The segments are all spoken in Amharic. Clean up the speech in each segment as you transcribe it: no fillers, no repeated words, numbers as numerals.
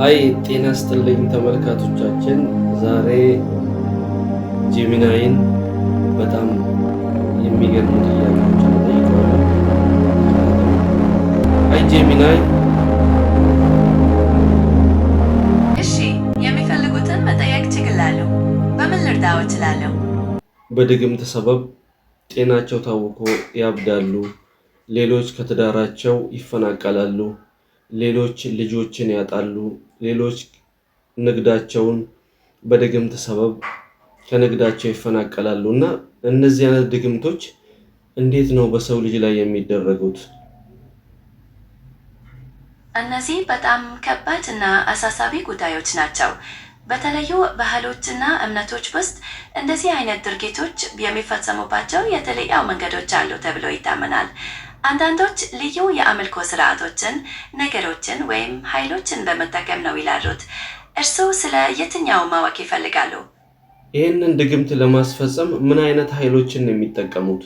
Hi፣ ጤና ይስጥልኝ ተመልካቾቻችን። ዛሬ Gemini ን በጣም የሚገርሙ ጥያቄዎችን እጠይቀዋለሁ። Hi Gemini። እሺ፣ የሚፈልጉትን መጠየቅ ይችላሉ። በምን ልርዳዎ እችላለሁ? በድግምት ሰበብ ጤናቸው ታውኮ ያብዳሉ፣ ሌሎች ከትዳራቸው ይፈናቀላሉ፣ ሌሎች ልጆችን ያጣሉ፣ ሌሎች ንግዳቸውን በድግምት ሰበብ ከንግዳቸው ይፈናቀላሉ። እና እነዚህ አይነት ድግምቶች እንዴት ነው በሰው ልጅ ላይ የሚደረጉት? እነዚህ በጣም ከባድ እና አሳሳቢ ጉዳዮች ናቸው። በተለዩ ባህሎችና እምነቶች ውስጥ እንደዚህ አይነት ድርጊቶች የሚፈጸሙባቸው የተለያዩ መንገዶች አሉ ተብሎ ይታመናል። አንዳንዶች ልዩ የአምልኮ ስርዓቶችን፣ ነገሮችን ወይም ኃይሎችን በመጠቀም ነው ይላሉት። እርስዎ ስለ የትኛው ማወቅ ይፈልጋሉ? ይህንን ድግምት ለማስፈጸም ምን አይነት ኃይሎችን ነው የሚጠቀሙት?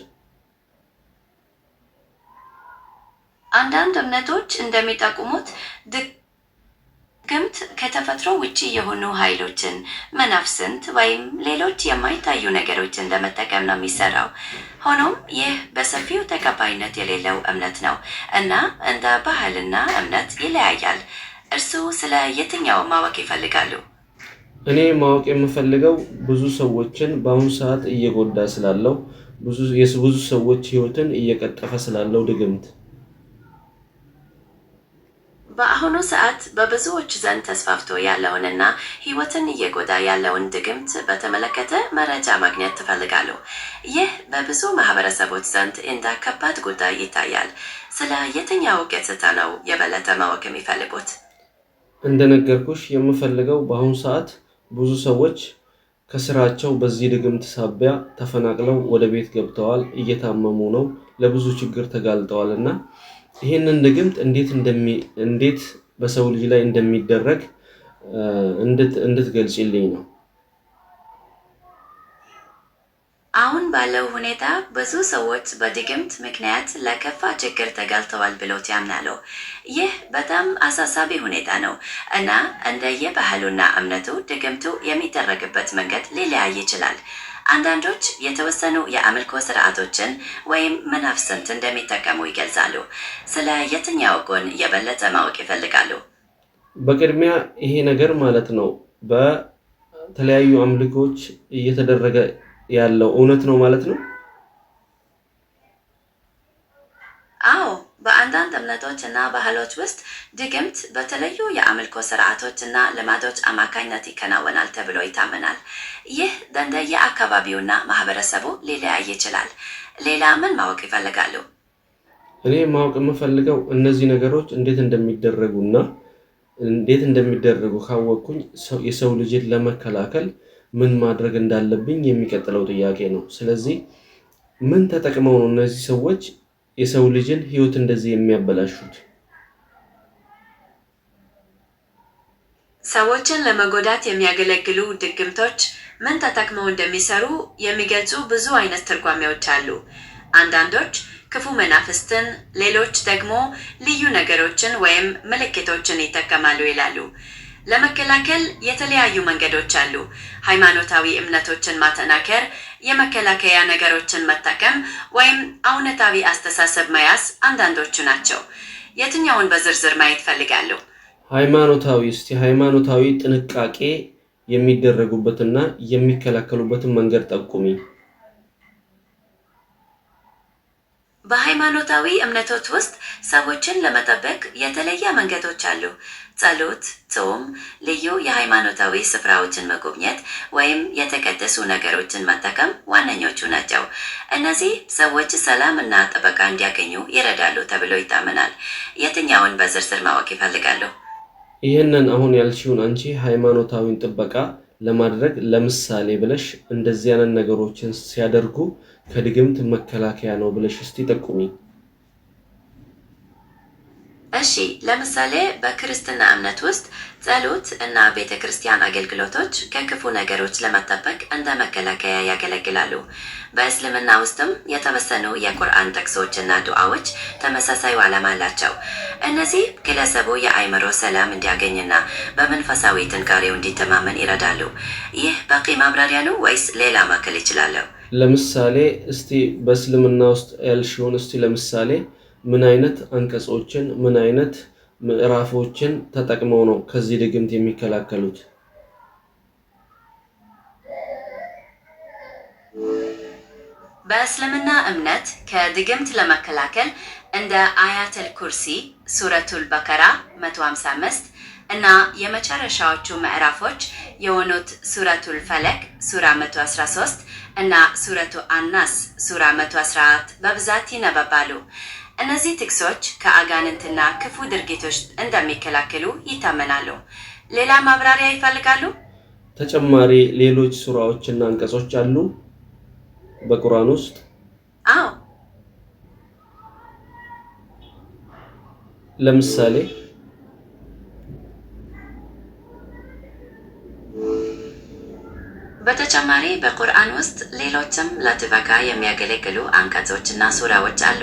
አንዳንድ እምነቶች እንደሚጠቁሙት ድግምት ከተፈጥሮ ውጪ የሆኑ ኃይሎችን፣ መናፍስት ወይም ሌሎች የማይታዩ ነገሮችን ለመጠቀም ነው የሚሰራው። ሆኖም ይህ በሰፊው ተቀባይነት የሌለው እምነት ነው እና እንደ ባህልና እምነት ይለያያል። እርስዎ ስለ የትኛው ማወቅ ይፈልጋሉ? እኔ ማወቅ የምፈልገው ብዙ ሰዎችን በአሁኑ ሰዓት እየጎዳ ስላለው፣ የብዙ ሰዎች ህይወትን እየቀጠፈ ስላለው ድግምት። በአሁኑ ሰዓት በብዙዎች ዘንድ ተስፋፍቶ ያለውንና ሕይወትን እየጎዳ ያለውን ድግምት በተመለከተ መረጃ ማግኘት ትፈልጋሉ። ይህ በብዙ ማህበረሰቦች ዘንድ እንደ ከባድ ጉዳይ ይታያል። ስለ የትኛው ገጽታ ነው የበለጠ ማወቅ የሚፈልጉት? እንደነገርኩሽ የምፈልገው በአሁኑ ሰዓት ብዙ ሰዎች ከስራቸው በዚህ ድግምት ሳቢያ ተፈናቅለው ወደ ቤት ገብተዋል፣ እየታመሙ ነው፣ ለብዙ ችግር ተጋልጠዋል። እና ይህንን ድግምት እንዴት በሰው ልጅ ላይ እንደሚደረግ እንድትገልጪልኝ ነው። አሁን ባለው ሁኔታ ብዙ ሰዎች በድግምት ምክንያት ለከፋ ችግር ተጋልጠዋል ብሎት ያምናሉ። ይህ በጣም አሳሳቢ ሁኔታ ነው እና እንደየባህሉና እምነቱ ድግምቱ የሚደረግበት መንገድ ሊለያይ ይችላል። አንዳንዶች የተወሰኑ የአምልኮ ስርዓቶችን ወይም መናፍስት እንደሚጠቀሙ ይገልጻሉ። ስለ የትኛው ጎን የበለጠ ማወቅ ይፈልጋሉ? በቅድሚያ ይሄ ነገር ማለት ነው በተለያዩ አምልኮች እየተደረገ ያለው እውነት ነው ማለት ነው? አዎ፣ በአንዳንድ እምነቶች እና ባህሎች ውስጥ ድግምት በተለዩ የአምልኮ ስርዓቶች እና ልማዶች አማካኝነት ይከናወናል ተብሎ ይታመናል። ይህ እንደየአካባቢውና ማህበረሰቡ ሊለያይ ይችላል። ሌላ ምን ማወቅ ይፈልጋሉ? እኔ ማወቅ የምፈልገው እነዚህ ነገሮች እንዴት እንደሚደረጉና እንዴት እንደሚደረጉ ካወቅኩኝ የሰው ልጅን ለመከላከል ምን ማድረግ እንዳለብኝ የሚቀጥለው ጥያቄ ነው። ስለዚህ ምን ተጠቅመው ነው እነዚህ ሰዎች የሰው ልጅን ህይወት እንደዚህ የሚያበላሹት? ሰዎችን ለመጎዳት የሚያገለግሉ ድግምቶች ምን ተጠቅመው እንደሚሰሩ የሚገልጹ ብዙ አይነት ትርጓሜዎች አሉ። አንዳንዶች ክፉ መናፍስትን፣ ሌሎች ደግሞ ልዩ ነገሮችን ወይም ምልክቶችን ይጠቀማሉ ይላሉ። ለመከላከል የተለያዩ መንገዶች አሉ። ሃይማኖታዊ እምነቶችን ማጠናከር፣ የመከላከያ ነገሮችን መጠቀም ወይም አዎንታዊ አስተሳሰብ መያዝ አንዳንዶቹ ናቸው። የትኛውን በዝርዝር ማየት ይፈልጋሉ? ሃይማኖታዊ፣ እስቲ ሃይማኖታዊ ጥንቃቄ የሚደረጉበትና የሚከላከሉበትን መንገድ ጠቁሚ። በሃይማኖታዊ እምነቶች ውስጥ ሰዎችን ለመጠበቅ የተለየ መንገዶች አሉ። ጸሎት፣ ጾም፣ ልዩ የሃይማኖታዊ ስፍራዎችን መጎብኘት ወይም የተቀደሱ ነገሮችን መጠቀም ዋነኞቹ ናቸው። እነዚህ ሰዎች ሰላም እና ጥበቃ እንዲያገኙ ይረዳሉ ተብሎ ይታመናል። የትኛውን በዝርዝር ማወቅ ይፈልጋሉ? ይህንን አሁን ያልሽውን አንቺ ሃይማኖታዊን ጥበቃ ለማድረግ ለምሳሌ ብለሽ እንደዚህ አይነት ነገሮችን ሲያደርጉ ከድግምት መከላከያ ነው ብለሽ እስቲ ጠቁሚ። እሺ፣ ለምሳሌ በክርስትና እምነት ውስጥ ጸሎት እና ቤተ ክርስቲያን አገልግሎቶች ከክፉ ነገሮች ለመጠበቅ እንደ መከላከያ ያገለግላሉ። በእስልምና ውስጥም የተወሰኑ የቁርአን ጥቅሶች እና ዱዓዎች ተመሳሳይ ዓላማ አላቸው። እነዚህ ግለሰቡ የአእምሮ ሰላም እንዲያገኝና በመንፈሳዊ ጥንካሬው እንዲተማመን ይረዳሉ። ይህ በቂ ማብራሪያ ነው ወይስ ሌላ ማከል እችላለሁ? ለምሳሌ እስቲ በእስልምና ውስጥ ያልሽውን እስቲ ለምሳሌ ምን አይነት አንቀጾችን ምን አይነት ምዕራፎችን ተጠቅመው ነው ከዚህ ድግምት የሚከላከሉት? በእስልምና እምነት ከድግምት ለመከላከል እንደ አያተል ኩርሲ፣ ሱረቱል በከራ 155 እና የመጨረሻዎቹ ምዕራፎች የሆኑት ሱረቱል ፈለክ ሱራ 113 እና ሱረቱ አናስ ሱራ 114 በብዛት ይነበባሉ። እነዚህ ጥቅሶች ከአጋንንትና ክፉ ድርጊቶች እንደሚከላከሉ ይታመናሉ። ሌላ ማብራሪያ ይፈልጋሉ? ተጨማሪ ሌሎች ሱራዎችና አንቀጾች አሉ በቁርአን ውስጥ? አዎ። ለምሳሌ በተጨማሪ በቁርአን ውስጥ ሌሎችም ለጥበቃ የሚያገለግሉ አንቀጾች እና ሱራዎች አሉ።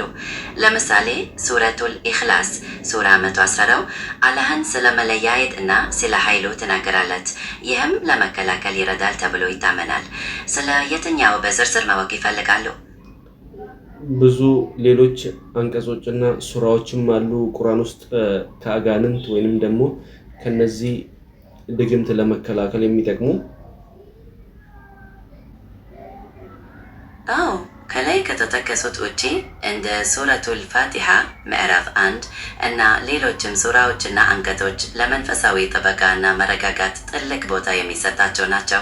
ለምሳሌ ሱረቱል ኢኽላስ ሱራ 114 አላህን ስለ መለያየት እና ስለ ኃይሉ ትናገራለች። ይህም ለመከላከል ይረዳል ተብሎ ይታመናል። ስለ የትኛው በዝርዝር ማወቅ ይፈልጋሉ? ብዙ ሌሎች አንቀጾችና ሱራዎችም አሉ ቁርአን ውስጥ ከአጋንንት ወይንም ደግሞ ከነዚህ ድግምት ለመከላከል የሚጠቅሙ። አዎ፣ ከላይ ከተጠቀሱት ውጪ እንደ ሱረቱል ፋቲሃ ምዕራፍ 1 እና ሌሎችም ሱራዎችና አንቀጾች ለመንፈሳዊ ጥበቃ እና መረጋጋት ትልቅ ቦታ የሚሰጣቸው ናቸው።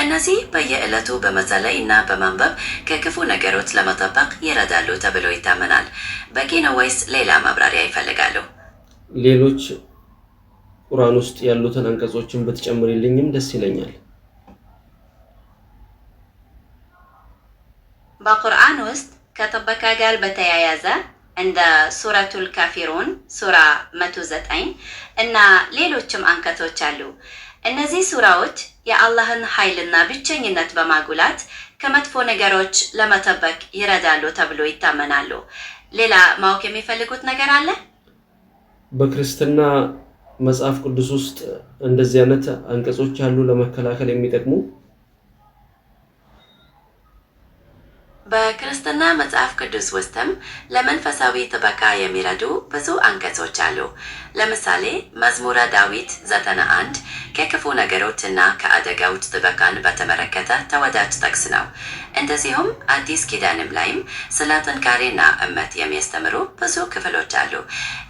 እነዚህ በየዕለቱ በመጸለይ እና በማንበብ ከክፉ ነገሮች ለመጠበቅ ይረዳሉ ተብሎ ይታመናል። በቂ ነው ወይስ ሌላ ማብራሪያ ይፈልጋሉ? ሌሎች ቁርአን ውስጥ ያሉትን አንቀጾችን ብትጨምሪልኝም ደስ ይለኛል። በቁርአን ውስጥ ከጥበቃ ጋር በተያያዘ እንደ ሱረቱል ካፊሩን ሱራ 109 እና ሌሎችም አንቀጾች አሉ። እነዚህ ሱራዎች የአላህን ኃይልና ብቸኝነት በማጉላት ከመጥፎ ነገሮች ለመጠበቅ ይረዳሉ ተብሎ ይታመናሉ። ሌላ ማወቅ የሚፈልጉት ነገር አለ? በክርስትና መጽሐፍ ቅዱስ ውስጥ እንደዚህ አይነት አንቀጾች አሉ ለመከላከል የሚጠቅሙ? በክርስትና መጽሐፍ ቅዱስ ውስጥም ለመንፈሳዊ ጥበቃ የሚረዱ ብዙ አንቀጾች አሉ። ለምሳሌ መዝሙረ ዳዊት 91 ከክፉ ነገሮች እና ከአደጋዎች ጥበቃን በተመለከተ ተወዳጅ ጥቅስ ነው። እንደዚሁም አዲስ ኪዳንም ላይም ስለ ጥንካሬና እምነት የሚያስተምሩ ብዙ ክፍሎች አሉ።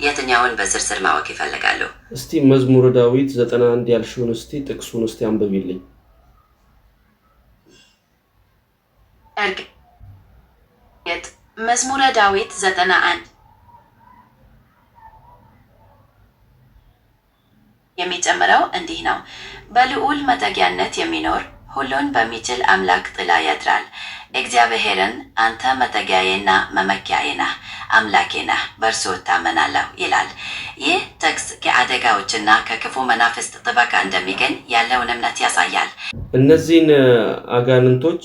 የትኛውን በዝርዝር ማወቅ ይፈልጋሉ? እስቲ መዝሙረ ዳዊት 91 ያልሽውን እስቲ ጥቅሱን እስቲ አንብቢልኝ። እርግጥ መዝሙረ ዳዊት 91 የሚጨምረው እንዲህ ነው። በልዑል መጠጊያነት የሚኖር ሁሉን በሚችል አምላክ ጥላ ያድራል። እግዚአብሔርን አንተ መጠጊያዬና መመኪያዬ ነህ፣ አምላኬ ነህ፣ በእርሱ እታመናለሁ ይላል። ይህ ጥቅስ ከአደጋዎችና ከክፉ መናፍስት ጥበቃ እንደሚገኝ ያለውን እምነት ያሳያል። እነዚህን አጋንንቶች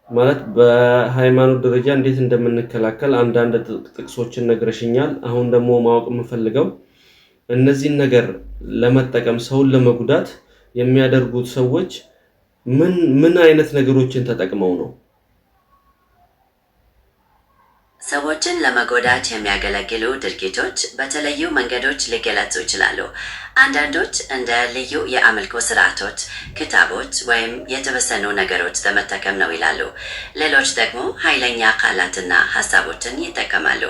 ማለት በሃይማኖት ደረጃ እንዴት እንደምንከላከል አንዳንድ ጥቅሶችን ነግረሽኛል። አሁን ደግሞ ማወቅ የምፈልገው እነዚህን ነገር ለመጠቀም ሰውን ለመጉዳት የሚያደርጉት ሰዎች ምን ምን አይነት ነገሮችን ተጠቅመው ነው? ሰዎችን ለመጎዳት የሚያገለግሉ ድርጊቶች በተለዩ መንገዶች ሊገለጹ ይችላሉ። አንዳንዶች እንደ ልዩ የአምልኮ ስርዓቶች፣ ክታቦች ወይም የተወሰኑ ነገሮች ለመጠቀም ነው ይላሉ። ሌሎች ደግሞ ኃይለኛ ቃላትና ሀሳቦችን ይጠቀማሉ።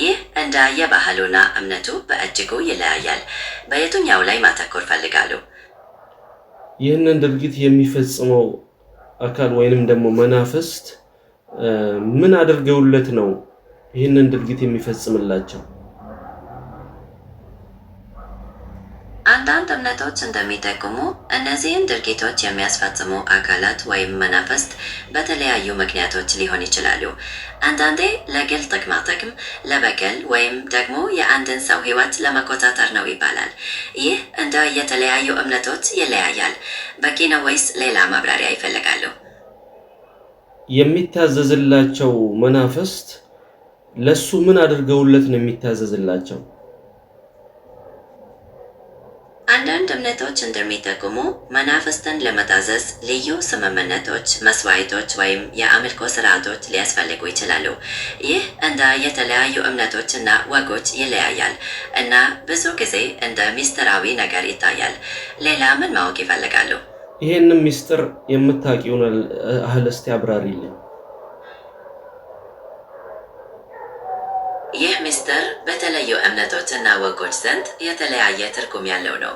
ይህ እንደ የባህሉና እምነቱ በእጅጉ ይለያያል። በየትኛው ላይ ማተኮር ፈልጋሉ? ይህንን ድርጊት የሚፈጽመው አካል ወይንም ደግሞ መናፍስት ምን አድርገውለት ነው ይህንን ድርጊት የሚፈጽምላቸው? አንድ አንዳንድ እምነቶች እንደሚጠቁሙ እነዚህን ድርጊቶች የሚያስፈጽሙ አካላት ወይም መናፍስት በተለያዩ ምክንያቶች ሊሆን ይችላሉ። አንዳንዴ ለግል ጥቅማ ጥቅም፣ ለበቀል ወይም ደግሞ የአንድን ሰው ሕይወት ለመቆጣጠር ነው ይባላል። ይህ እንደ የተለያዩ እምነቶች ይለያያል። በቂ ነው ወይስ ሌላ ማብራሪያ ይፈልጋሉ? የሚታዘዝላቸው መናፍስት ለሱ ምን አድርገውለት ነው የሚታዘዝላቸው? አንዳንድ እምነቶች እንደሚጠቁሙ መናፍስትን ለመታዘዝ ልዩ ስምምነቶች፣ መስዋዕቶች ወይም የአምልኮ ስርዓቶች ሊያስፈልጉ ይችላሉ። ይህ እንደ የተለያዩ እምነቶች እና ወጎች ይለያያል እና ብዙ ጊዜ እንደ ምስጢራዊ ነገር ይታያል። ሌላ ምን ማወቅ ይፈልጋሉ? ይሄንን ምስጢር የምታውቂውን ያህል እስቲ አብራሪልኝ። ይህ ምስጢር በተለያዩ እምነቶች እና ወጎች ዘንድ የተለያየ ትርጉም ያለው ነው።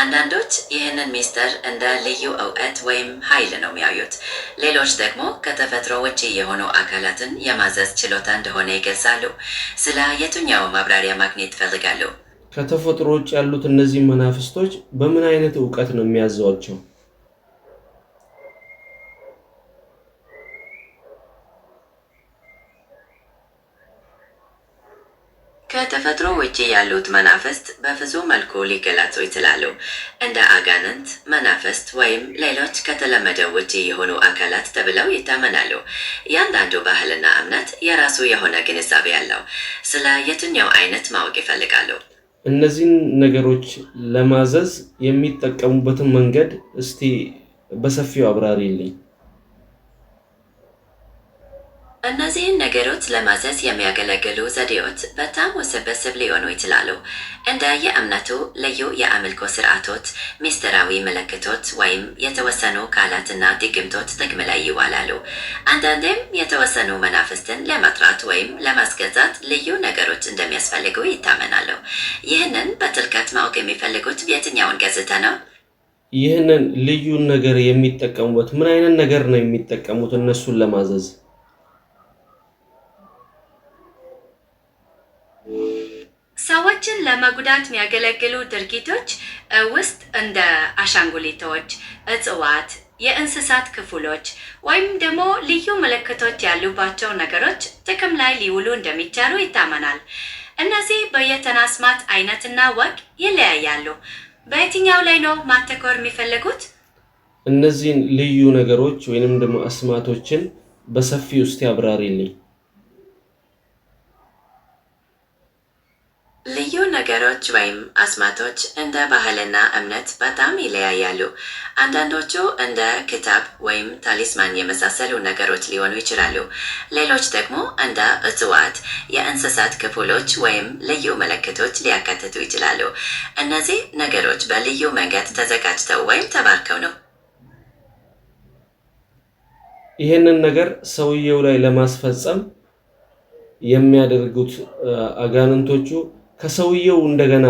አንዳንዶች ይህንን ምስጢር እንደ ልዩ እውቀት ወይም ኃይል ነው የሚያዩት። ሌሎች ደግሞ ከተፈጥሮ ውጪ የሆኑ አካላትን የማዘዝ ችሎታ እንደሆነ ይገልጻሉ። ስለ የትኛው ማብራሪያ ማግኘት ይፈልጋሉ? ከተፈጥሮ ውጭ ያሉት እነዚህ መናፍስቶች በምን አይነት እውቀት ነው የሚያዘዋቸው? ከተፈጥሮ ውጪ ያሉት መናፍስት በብዙ መልኩ ሊገለጹ ይችላሉ። እንደ አጋንንት፣ መናፍስት ወይም ሌሎች ከተለመደው ውጪ የሆኑ አካላት ተብለው ይታመናሉ። እያንዳንዱ ባህልና እምነት የራሱ የሆነ ግንዛቤ አለው። ስለ የትኛው አይነት ማወቅ ይፈልጋሉ? እነዚህን ነገሮች ለማዘዝ የሚጠቀሙበትን መንገድ እስቲ በሰፊው አብራሪልኝ። እነዚህን ነገሮች ለማዘዝ የሚያገለግሉ ዘዴዎች በጣም ውስብስብ ሊሆኑ ይችላሉ። እንደ የእምነቱ ልዩ የአምልኮ ስርዓቶች፣ ምስጢራዊ ምልክቶች ወይም የተወሰኑ ቃላትና ድግምቶች ጥቅም ላይ ይዋላሉ። አንዳንዴም የተወሰኑ መናፍስትን ለመጥራት ወይም ለማስገዛት ልዩ ነገሮች እንደሚያስፈልጉ ይታመናሉ። ይህንን በጥልቀት ማወቅ የሚፈልጉት የትኛውን ገጽታ ነው? ይህንን ልዩ ነገር የሚጠቀሙበት ምን አይነት ነገር ነው የሚጠቀሙት እነሱን ለማዘዝ? ሰዎችን ለመጉዳት የሚያገለግሉ ድርጊቶች ውስጥ እንደ አሻንጉሊቶች፣ እጽዋት፣ የእንስሳት ክፍሎች ወይም ደግሞ ልዩ ምልክቶች ያሉባቸው ነገሮች ጥቅም ላይ ሊውሉ እንደሚቻሉ ይታመናል። እነዚህ በየተናስማት አይነትና ወግ ይለያያሉ። በየትኛው ላይ ነው ማተኮር የሚፈልጉት? እነዚህን ልዩ ነገሮች ወይንም ደግሞ አስማቶችን በሰፊው እስቲ አብራሪልኝ። ልዩ ነገሮች ወይም አስማቶች እንደ ባህልና እምነት በጣም ይለያያሉ። አንዳንዶቹ እንደ ክታብ ወይም ታሊስማን የመሳሰሉ ነገሮች ሊሆኑ ይችላሉ። ሌሎች ደግሞ እንደ እጽዋት፣ የእንስሳት ክፍሎች ወይም ልዩ ምልክቶች ሊያካትቱ ይችላሉ። እነዚህ ነገሮች በልዩ መንገድ ተዘጋጅተው ወይም ተባርከው ነው። ይሄንን ነገር ሰውየው ላይ ለማስፈጸም የሚያደርጉት አጋንንቶቹ ከሰውየው እንደገና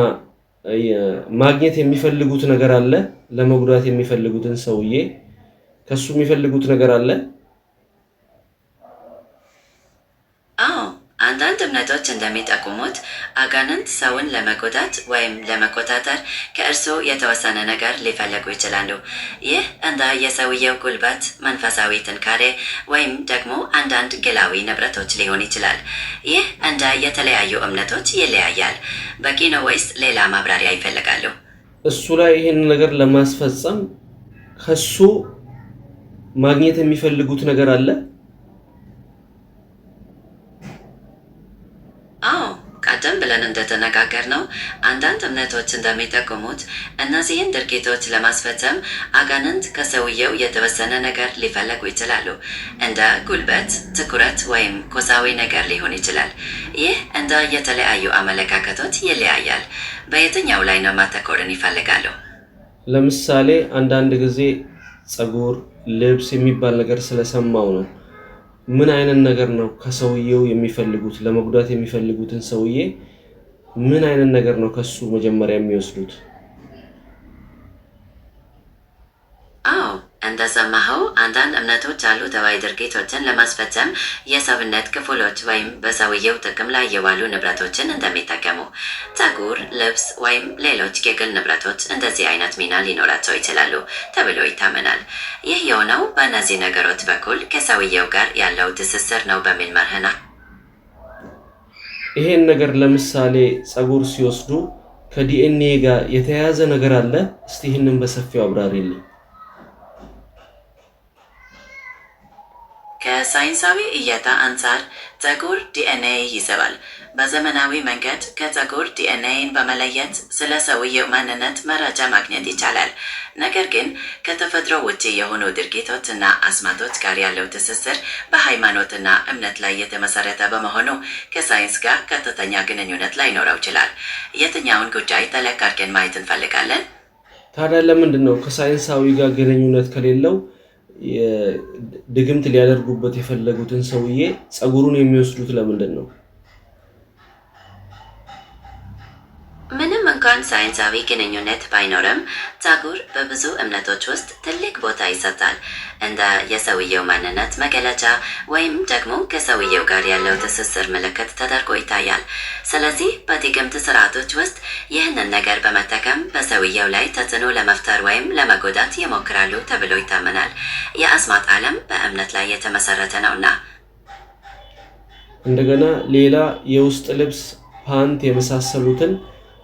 ማግኘት የሚፈልጉት ነገር አለ። ለመጉዳት የሚፈልጉትን ሰውዬ ከሱ የሚፈልጉት ነገር አለ። አዎ፣ አንዳንድ እምነቶች እንደሚጠቁሙት አጋንንት ሰውን ለመጎዳት ወይም ለመቆጣጠር ከእርሱ የተወሰነ ነገር ሊፈልጉ ይችላሉ። ይህ እንደ የሰውየው ጉልበት፣ መንፈሳዊ ጥንካሬ ወይም ደግሞ አንዳንድ ግላዊ ንብረቶች ሊሆን ይችላል። ይህ እንደ የተለያዩ እምነቶች ይለያያል። በቂ ነው ወይስ ሌላ ማብራሪያ ይፈልጋሉ? እሱ ላይ ይህን ነገር ለማስፈጸም ከሱ ማግኘት የሚፈልጉት ነገር አለ። አዎ፣ ቀደም ብለን እንደተነጋገርነው አንዳንድ እምነቶች እንደሚጠቁሙት እነዚህን ድርጊቶች ለማስፈጸም አጋንንት ከሰውየው የተወሰነ ነገር ሊፈልጉ ይችላሉ። እንደ ጉልበት፣ ትኩረት ወይም ቁሳዊ ነገር ሊሆን ይችላል። ይህ እንደ የተለያዩ አመለካከቶች ይለያያል። በየትኛው ላይ ነው ማተኮርን ይፈልጋሉ? ለምሳሌ አንዳንድ ጊዜ ፀጉር፣ ልብስ የሚባል ነገር ስለሰማው ነው። ምን አይነት ነገር ነው ከሰውየው የሚፈልጉት? ለመጉዳት የሚፈልጉትን ሰውዬ ምን አይነት ነገር ነው ከሱ መጀመሪያ የሚወስዱት? አዎ፣ እንደሰማኸው አንዳንድ እምነቶች አሉታዊ ድርጊቶችን ለማስፈጸም የሰውነት ክፍሎች ወይም በሰውየው ጥቅም ላይ የዋሉ ንብረቶችን እንደሚጠቀሙ። ፀጉር፣ ልብስ ወይም ሌሎች የግል ንብረቶች እንደዚህ አይነት ሚና ሊኖራቸው ይችላሉ ተብሎ ይታመናል። ይህ የሆነው በእነዚህ ነገሮች በኩል ከሰውየው ጋር ያለው ትስስር ነው በሚል መርህ ነው። ይሄን ነገር ለምሳሌ ፀጉር ሲወስዱ ከዲኤንኤ ጋር የተያያዘ ነገር አለ። እስቲ ይህንን በሰፊው አብራሪልኝ። ከሳይንሳዊ እይታ አንጻር ፀጉር ዲኤንኤ ይስባል። በዘመናዊ መንገድ ከፀጉር ዲኤንኤን በመለየት ስለ ሰውየው ማንነት መረጃ ማግኘት ይቻላል። ነገር ግን ከተፈጥሮ ውጪ የሆኑ ድርጊቶች እና አስማቶች ጋር ያለው ትስስር በሃይማኖትና እምነት ላይ የተመሰረተ በመሆኑ ከሳይንስ ጋር ቀጥተኛ ግንኙነት ላይኖረው ይችላል። የትኛውን ጉዳይ ጠለቅ አድርገን ማየት እንፈልጋለን? ታዲያ ለምንድን ነው ከሳይንሳዊ ጋር ግንኙነት ከሌለው ድግምት ሊያደርጉበት የፈለጉትን ሰውዬ ፀጉሩን የሚወስዱት ለምንድን ነው? ምንም እንኳን ሳይንሳዊ ግንኙነት ባይኖርም ፀጉር በብዙ እምነቶች ውስጥ ትልቅ ቦታ ይሰጣል። እንደ የሰውየው ማንነት መገለጫ ወይም ደግሞ ከሰውየው ጋር ያለው ትስስር ምልክት ተደርጎ ይታያል። ስለዚህ በድግምት ስርዓቶች ውስጥ ይህንን ነገር በመጠቀም በሰውየው ላይ ተጽዕኖ ለመፍጠር ወይም ለመጎዳት ይሞክራሉ ተብሎ ይታመናል። የአስማት ዓለም በእምነት ላይ የተመሰረተ ነውና። እንደገና ሌላ የውስጥ ልብስ፣ ፓንት የመሳሰሉትን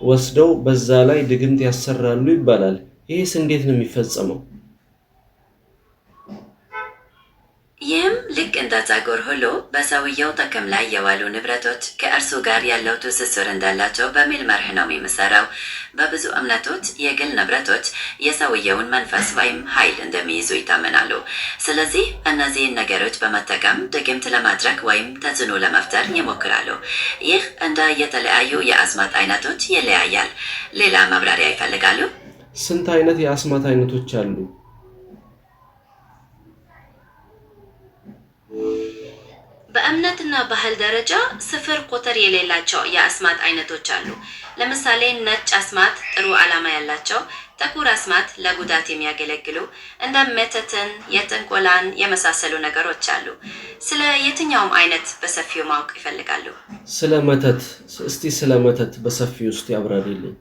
ወስደው በዛ ላይ ድግምት ያሰራሉ ይባላል። ይህስ እንዴት ነው የሚፈጸመው? ይህም ልክ እንደ ፀጉር ሁሉ በሰውየው ጥቅም ላይ የዋሉ ንብረቶች ከእርሱ ጋር ያለው ትስስር እንዳላቸው በሚል መርህ ነው የሚሰራው። በብዙ እምነቶች የግል ንብረቶች የሰውየውን መንፈስ ወይም ኃይል እንደሚይዙ ይታመናሉ። ስለዚህ እነዚህን ነገሮች በመጠቀም ድግምት ለማድረግ ወይም ተጽዕኖ ለመፍጠር ይሞክራሉ። ይህ እንደ የተለያዩ የአስማት አይነቶች ይለያያል። ሌላ ማብራሪያ ይፈልጋሉ? ስንት አይነት የአስማት አይነቶች አሉ? በእምነትና ባህል ደረጃ ስፍር ቁጥር የሌላቸው የአስማት አይነቶች አሉ። ለምሳሌ ነጭ አስማት ጥሩ ዓላማ ያላቸው፣ ጥቁር አስማት ለጉዳት የሚያገለግሉ እንደ መተትን፣ የጥንቆላን የመሳሰሉ ነገሮች አሉ። ስለ የትኛውም አይነት በሰፊው ማወቅ ይፈልጋሉ? ስለ መተት እስቲ ስለ መተት በሰፊው ውስጥ ያብራሪልኝ።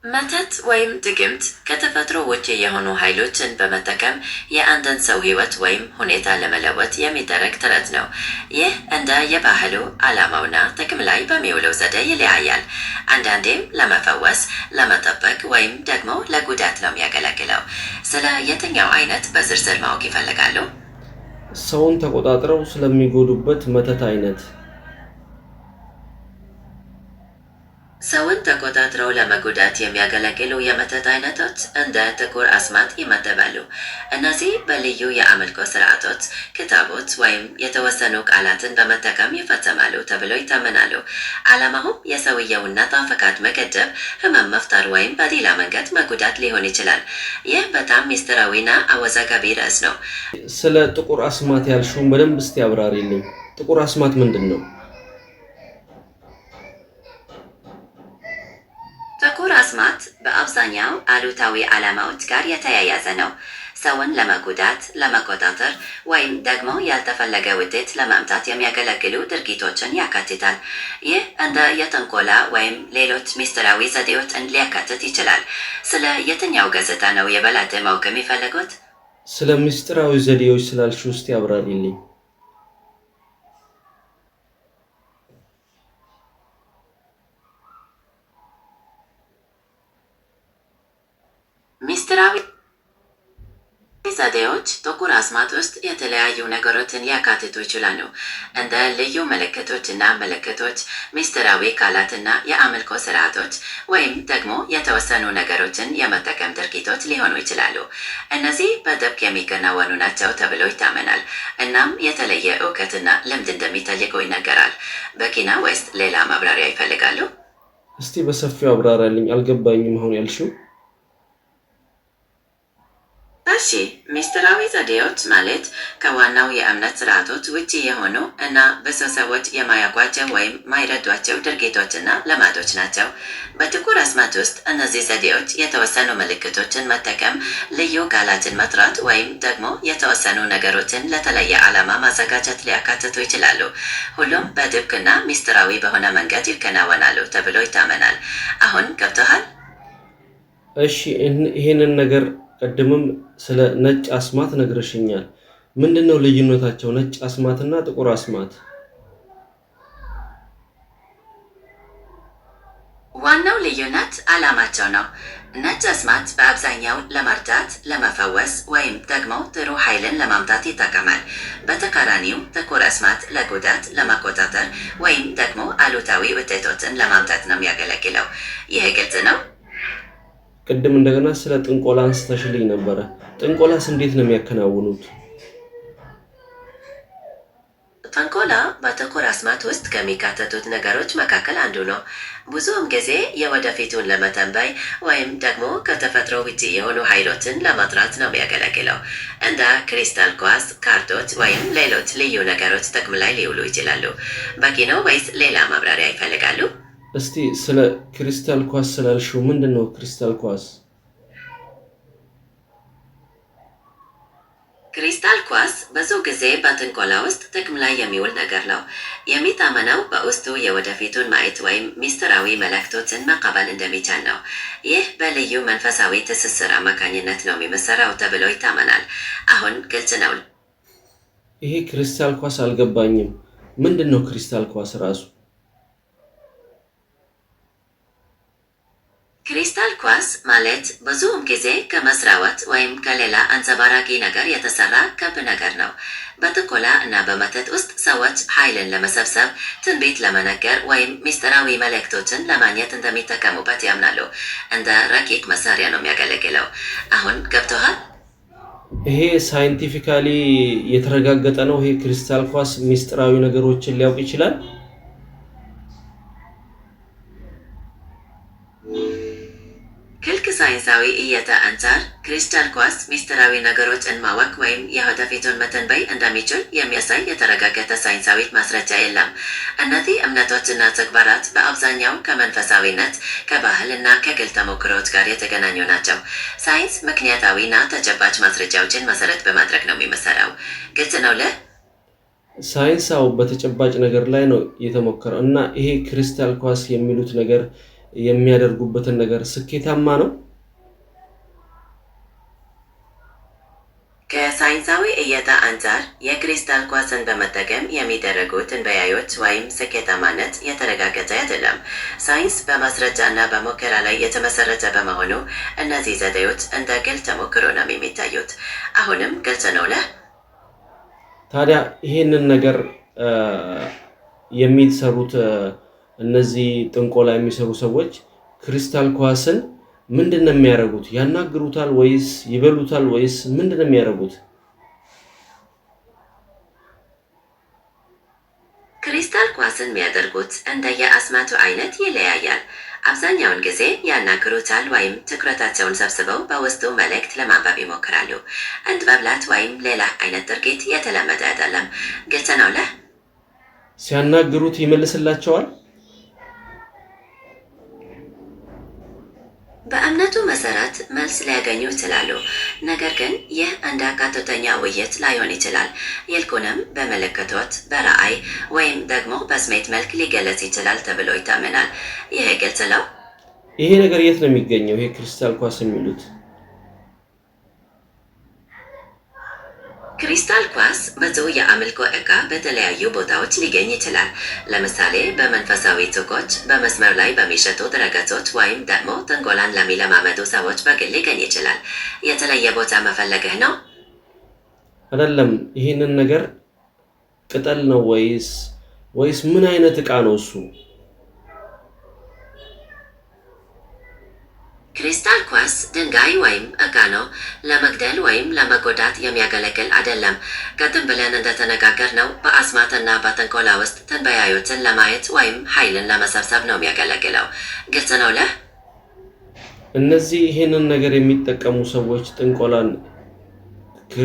መተት ወይም ድግምት ከተፈጥሮ ውጪ የሆኑ ኃይሎችን በመጠቀም የአንድን ሰው ሕይወት ወይም ሁኔታ ለመለወጥ የሚደረግ ጥረት ነው። ይህ እንደ የባህሉ ዓላማውና ጥቅም ላይ በሚውለው ዘዴ ይለያያል። አንዳንዴም ለመፈወስ፣ ለመጠበቅ ወይም ደግሞ ለጉዳት ነው የሚያገለግለው። ስለ የትኛው አይነት በዝርዝር ማወቅ ይፈልጋሉ? ሰውን ተቆጣጥረው ስለሚጎዱበት መተት አይነት። ሰውን ተቆጣጥረው ለመጉዳት የሚያገለግሉ የመተት አይነቶች እንደ ጥቁር አስማት ይመደባሉ። እነዚህ በልዩ የአምልኮ ስርዓቶች፣ ክታቦች ወይም የተወሰኑ ቃላትን በመጠቀም ይፈጸማሉ ተብሎ ይታመናሉ። ዓላማውም የሰውየውን ነፃ ፈቃድ መገደብ፣ ህመም መፍጠር ወይም በሌላ መንገድ መጉዳት ሊሆን ይችላል። ይህ በጣም ምስጢራዊና አወዛጋቢ ርዕስ ነው። ስለ ጥቁር አስማት ያልሽውን በደንብ እስቲ አብራሪልኝ። ጥቁር አስማት ምንድን ነው? ጥቁር አስማት በአብዛኛው አሉታዊ ዓላማዎች ጋር የተያያዘ ነው። ሰውን ለመጉዳት፣ ለመቆጣጠር ወይም ደግሞ ያልተፈለገ ውጤት ለማምጣት የሚያገለግሉ ድርጊቶችን ያካትታል። ይህ እንደ የጥንቆላ ወይም ሌሎች ምስጢራዊ ዘዴዎችን ሊያካትት ይችላል። ስለ የትኛው ገጽታ ነው የበለጠ ማወቅ የሚፈልጉት? ስለ ምስጢራዊ ዘዴዎች ስላልሽው እስቲ አብራሪልኝ። ምስጢራዊ ዘዴዎች ጥቁር አስማት ውስጥ የተለያዩ ነገሮችን ሊያካትቱ ይችላሉ። እንደ ልዩ ምልክቶችና ምልክቶች፣ ምስጢራዊ ቃላትና የአምልኮ ስርዓቶች ወይም ደግሞ የተወሰኑ ነገሮችን የመጠቀም ድርጊቶች ሊሆኑ ይችላሉ። እነዚህ በጥብቅ የሚከናወኑ ናቸው ተብሎ ይታመናል። እናም የተለየ እውቀትና ልምድ እንደሚጠይቁ ይነገራል። በኪና ወይስ ሌላ ማብራሪያ ይፈልጋሉ? እስቲ በሰፊው አብራሪልኝ። አልገባኝም አሁን ያልሽው። እሺ፣ ምስጢራዊ ዘዴዎች ማለት ከዋናው የእምነት ስርዓቶች ውጪ የሆኑ እና ብዙ ሰዎች የማያውቋቸው ወይም ማይረዷቸው ድርጊቶችና ልማዶች ናቸው። በጥቁር አስማት ውስጥ እነዚህ ዘዴዎች የተወሰኑ ምልክቶችን መጠቀም፣ ልዩ ቃላትን መጥራት ወይም ደግሞ የተወሰኑ ነገሮችን ለተለየ ዓላማ ማዘጋጀት ሊያካትቱ ይችላሉ። ሁሉም በድብቅና ሚስጥራዊ በሆነ መንገድ ይከናወናሉ ተብሎ ይታመናል። አሁን ገብቶሃል? እሺ፣ ይሄንን ነገር ቅድምም ስለ ነጭ አስማት ነግረሽኛል። ምንድን ነው ልዩነታቸው ነጭ አስማትና ጥቁር አስማት? ዋናው ልዩነት ዓላማቸው ነው። ነጭ አስማት በአብዛኛው ለመርዳት፣ ለመፈወስ ወይም ደግሞ ጥሩ ኃይልን ለማምጣት ይጠቀማል። በተቃራኒው ጥቁር አስማት ለጉዳት፣ ለመቆጣጠር ወይም ደግሞ አሉታዊ ውጤቶችን ለማምጣት ነው የሚያገለግለው። ይህ ግልጽ ነው? ቅድም እንደገና ስለ ጥንቆላ አንስተሽልኝ ነበረ። ጥንቆላስ እንዴት ነው የሚያከናውኑት? ጥንቆላ በጥቁር አስማት ውስጥ ከሚካተቱት ነገሮች መካከል አንዱ ነው። ብዙውን ጊዜ የወደፊቱን ለመተንበይ ወይም ደግሞ ከተፈጥሮ ውጪ የሆኑ ኃይሎችን ለመጥራት ነው የሚያገለግለው። እንደ ክሪስታል ኳስ፣ ካርዶች ወይም ሌሎች ልዩ ነገሮች ጥቅም ላይ ሊውሉ ይችላሉ። በቂ ነው ወይስ ሌላ ማብራሪያ ይፈልጋሉ? እስቲ ስለ ክሪስታል ኳስ ስላልሽው ምንድን ነው ክሪስታል ኳስ? ክሪስታል ኳስ ብዙ ጊዜ በጥንቆላ ውስጥ ጥቅም ላይ የሚውል ነገር ነው። የሚታመነው በውስጡ የወደፊቱን ማየት ወይም ሚስጥራዊ መልእክቶችን መቀበል እንደሚቻል ነው። ይህ በልዩ መንፈሳዊ ትስስር አማካኝነት ነው የሚሰራው ተብሎ ይታመናል። አሁን ግልጽ ነው? ይሄ ክሪስታል ኳስ አልገባኝም። ምንድን ነው ክሪስታል ኳስ ራሱ? ክሪስታል ኳስ ማለት ብዙውን ጊዜ ከመስታወት ወይም ከሌላ አንጸባራቂ ነገር የተሰራ ክብ ነገር ነው። በጥንቆላ እና በመተት ውስጥ ሰዎች ኃይልን ለመሰብሰብ፣ ትንቢት ለመናገር ወይም ሚስጥራዊ መልእክቶችን ለማግኘት እንደሚጠቀሙበት ያምናሉ። እንደ ረቂቅ መሳሪያ ነው የሚያገለግለው። አሁን ገብቶሃል? ይሄ scientifically የተረጋገጠ ነው? ይሄ ክሪስታል ኳስ ሚስጥራዊ ነገሮችን ሊያውቅ ይችላል? ከሳይንሳዊ እይታ አንጻር ክሪስታል ኳስ ሚስጥራዊ ነገሮችን ማወቅ ወይም የወደፊቱን መተንበይ እንደሚችል የሚያሳይ የተረጋገጠ ሳይንሳዊ ማስረጃ የለም። እነዚህ እምነቶችና ተግባራት በአብዛኛው ከመንፈሳዊነት፣ ከባህል እና ከግል ተሞክሮዎች ጋር የተገናኙ ናቸው። ሳይንስ ምክንያታዊና ተጨባጭ ማስረጃዎችን መሰረት በማድረግ ነው የሚመሰራው። ግልጽ ነው ለህ? ሳይንስ አዎ በተጨባጭ ነገር ላይ ነው የተሞከረው። እና ይሄ ክሪስታል ኳስ የሚሉት ነገር የሚያደርጉበትን ነገር ስኬታማ ነው? ከሳይንሳዊ እይታ አንጻር የክሪስታል ኳስን በመጠቀም የሚደረጉ ትንበያዎች ወይም ስኬታማነት የተረጋገጠ አይደለም። ሳይንስ በማስረጃና በሙከራ ላይ የተመሰረተ በመሆኑ እነዚህ ዘዴዎች እንደ ግል ተሞክሮ ነው የሚታዩት። አሁንም ግልጽ ነው ለህ? ታዲያ ይሄንን ነገር የሚሰሩት እነዚህ ጥንቆላ የሚሰሩ ሰዎች ክሪስታል ኳስን ምንድን ነው የሚያደርጉት? ያናግሩታል ወይስ ይበሉታል ወይስ ምንድን ነው የሚያደርጉት? ክሪስታል ኳስን የሚያደርጉት እንደ የአስማቱ አይነት ይለያያል። አብዛኛውን ጊዜ ያናግሩታል ወይም ትኩረታቸውን ሰብስበው በውስጡ መልእክት ለማንበብ ይሞክራሉ። እንደ መብላት ወይም ሌላ አይነት ድርጊት የተለመደ አይደለም። ግልጽ ነው ለህ? ሲያናግሩት ይመልስላቸዋል? በእምነቱ መሰረት መልስ ሊያገኙ ይችላሉ። ነገር ግን ይህ እንደ ቀጥተኛ ውይይት ላይሆን ይችላል። ይልቁንም በምልክቶች፣ በራእይ ወይም ደግሞ በስሜት መልክ ሊገለጽ ይችላል ተብሎ ይታመናል። ይህ ግልጽ ነው? ይሄ ነገር የት ነው የሚገኘው? ይሄ ክሪስታል ኳስ የሚሉት? ክሪስታል ኳስ ብዙ የአምልኮ ዕቃ በተለያዩ ቦታዎች ሊገኝ ይችላል። ለምሳሌ በመንፈሳዊ ሱቆች፣ በመስመር ላይ በሚሸጡ ድረገጾች ወይም ደግሞ ጥንቆላን ለሚለማመዱ ሰዎች በግል ሊገኝ ይችላል። የተለየ ቦታ መፈለግህ ነው? አይደለም። ይሄንን ነገር ቅጠል ነው ወይስ ምን አይነት ዕቃ ነው እሱ? ክሪስታል ኳስ ድንጋይ ወይም ዕቃ ነው። ለመግደል ወይም ለመጎዳት የሚያገለግል አይደለም። ቀደም ብለን እንደተነጋገርነው በአስማትና በጥንቆላ ውስጥ ትንበያዎችን ለማየት ወይም ኃይልን ለመሰብሰብ ነው የሚያገለግለው። ግልጽ ነው ለህ? እነዚህ ይሄንን ነገር የሚጠቀሙ ሰዎች ጥንቆላን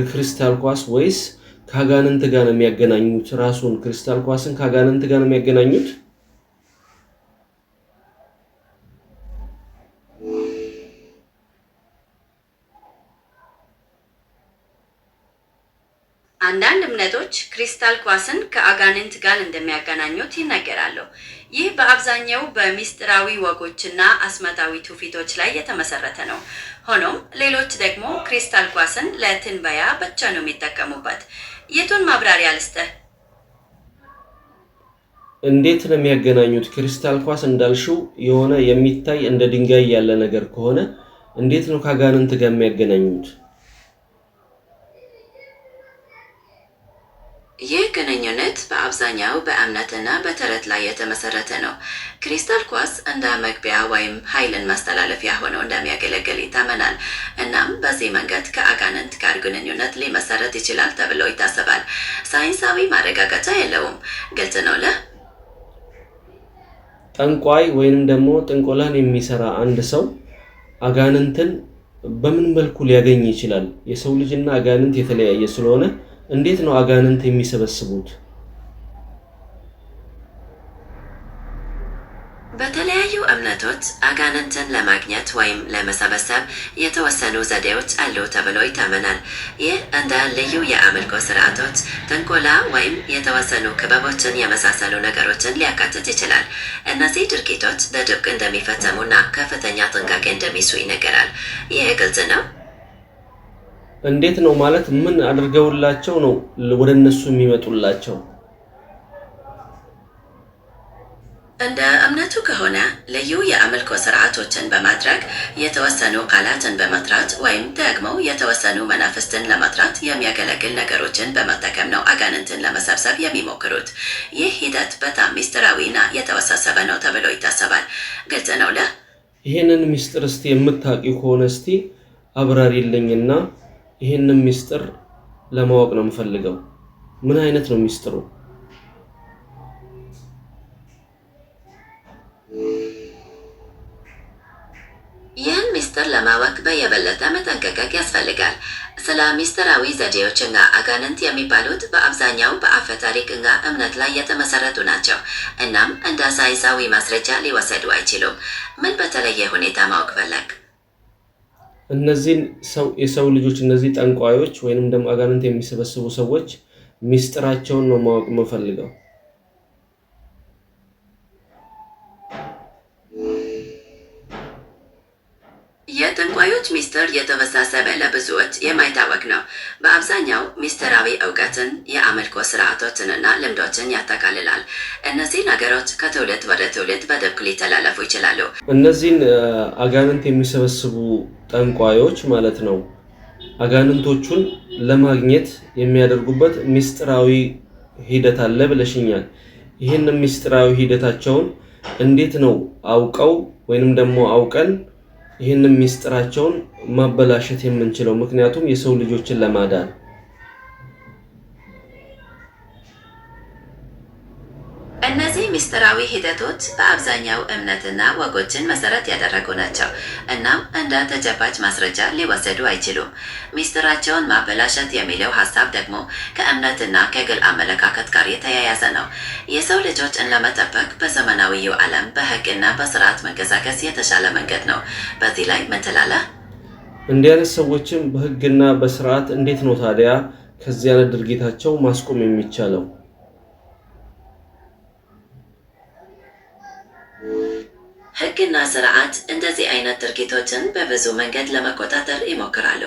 ክሪስታል ኳስ ወይስ ከአጋንንት ጋር ነው የሚያገናኙት? ራሱን ክሪስታል ኳስን ከአጋንንት ጋር ነው የሚያገናኙት? አንዳንድ እምነቶች ክሪስታል ኳስን ከአጋንንት ጋር እንደሚያገናኙት ይናገራሉ። ይህ በአብዛኛው በሚስጥራዊ ወጎችና አስማታዊ ትውፊቶች ላይ የተመሰረተ ነው። ሆኖም ሌሎች ደግሞ ክሪስታል ኳስን ለትንበያ ብቻ ነው የሚጠቀሙበት። የቱን ማብራሪያ ልስጥህ? እንዴት ነው የሚያገናኙት? ክሪስታል ኳስ እንዳልሽው የሆነ የሚታይ እንደ ድንጋይ ያለ ነገር ከሆነ እንዴት ነው ከአጋንንት ጋር የሚያገናኙት? ይህ ግንኙነት በአብዛኛው በእምነትና በተረት ላይ የተመሰረተ ነው። ክሪስታል ኳስ እንደ መግቢያ ወይም ኃይልን ማስተላለፊያ ሆኖ እንደሚያገለግል ይታመናል። እናም በዚህ መንገድ ከአጋንንት ጋር ግንኙነት ሊመሰረት ይችላል ተብሎ ይታሰባል። ሳይንሳዊ ማረጋገጫ የለውም። ግልጽ ነው ለህ? ጠንቋይ ወይንም ደግሞ ጥንቆላን የሚሰራ አንድ ሰው አጋንንትን በምን መልኩ ሊያገኝ ይችላል? የሰው ልጅና አጋንንት የተለያየ ስለሆነ እንዴት ነው አጋንንት የሚሰበስቡት? በተለያዩ እምነቶች አጋንንትን ለማግኘት ወይም ለመሰበሰብ የተወሰኑ ዘዴዎች አሉ ተብሎ ይታመናል። ይህ እንደ ልዩ የአምልኮ ስርዓቶች፣ ጥንቆላ ወይም የተወሰኑ ክበቦችን የመሳሰሉ ነገሮችን ሊያካትት ይችላል። እነዚህ ድርጊቶች በድብቅ እንደሚፈጸሙና ከፍተኛ ጥንቃቄ እንደሚሹ ይነገራል። ይህ ግልጽ ነው? እንዴት ነው ማለት ምን አድርገውላቸው ነው ወደ እነሱ የሚመጡላቸው? እንደ እምነቱ ከሆነ ልዩ የአምልኮ ስርዓቶችን በማድረግ፣ የተወሰኑ ቃላትን በመጥራት ወይም ደግሞ የተወሰኑ መናፍስትን ለመጥራት የሚያገለግል ነገሮችን በመጠቀም ነው አጋንንትን ለመሰብሰብ የሚሞክሩት። ይህ ሂደት በጣም ሚስጥራዊና የተወሳሰበ ነው ተብሎ ይታሰባል። ግልጽ ነው ለህ? ይሄንን ሚስጥር እስቲ የምታውቂው ከሆነ እስቲ አብራሪልኝና ይሄንን ሚስጥር ለማወቅ ነው የምፈልገው። ምን አይነት ነው ሚስጥሩ? ይህን ሚስጥር ለማወቅ በየበለጠ መጠንቀቅ ያስፈልጋል። ስለ ሚስጥራዊ ዘዴዎችና አጋንንት የሚባሉት በአብዛኛው በአፈ ታሪክና እምነት ላይ የተመሰረቱ ናቸው። እናም እንደ ሳይንሳዊ ማስረጃ ሊወሰዱ አይችሉም። ምን በተለየ ሁኔታ ማወቅ ፈለግ? እነዚህን የሰው ልጆች እነዚህ ጠንቋዮች ወይንም ደግሞ አጋንንት የሚሰበስቡ ሰዎች ሚስጥራቸውን ነው ማወቅ የምፈልገው። የጠንቋዮች ሚስጥር የተወሳሰበ ለብዙዎች የማይታወቅ ነው። በአብዛኛው ሚስጥራዊ እውቀትን፣ የአምልኮ ስርዓቶችንና ልምዶችን ያጠቃልላል። እነዚህ ነገሮች ከትውልድ ወደ ትውልድ በድብቅ ሊተላለፉ ይችላሉ። እነዚህን አጋንንት የሚሰበስቡ ጠንቋዮች ማለት ነው አጋንንቶቹን ለማግኘት የሚያደርጉበት ሚስጥራዊ ሂደት አለ ብለሽኛል። ይህንን ሚስጥራዊ ሂደታቸውን እንዴት ነው አውቀው ወይንም ደግሞ አውቀን ይህንን ሚስጥራቸውን ማበላሸት የምንችለው? ምክንያቱም የሰው ልጆችን ለማዳን። እነዚህ ሚስጥራዊ ሂደቶች በአብዛኛው እምነትና ወጎችን መሰረት ያደረጉ ናቸው። እናም እንደ ተጨባጭ ማስረጃ ሊወሰዱ አይችሉም። ሚስጥራቸውን ማበላሸት የሚለው ሀሳብ ደግሞ ከእምነትና ከግል አመለካከት ጋር የተያያዘ ነው። የሰው ልጆችን ለመጠበቅ በዘመናዊው ዓለም በሕግና በስርዓት መንቀሳቀስ የተሻለ መንገድ ነው። በዚህ ላይ ምን ትላለህ? እንዲህ አይነት ሰዎችም በሕግና በስርዓት እንዴት ነው ታዲያ ከዚህ አይነት ድርጊታቸው ማስቆም የሚቻለው? ሕግና ስርዓት እንደዚህ አይነት ድርጊቶችን በብዙ መንገድ ለመቆጣጠር ይሞክራሉ።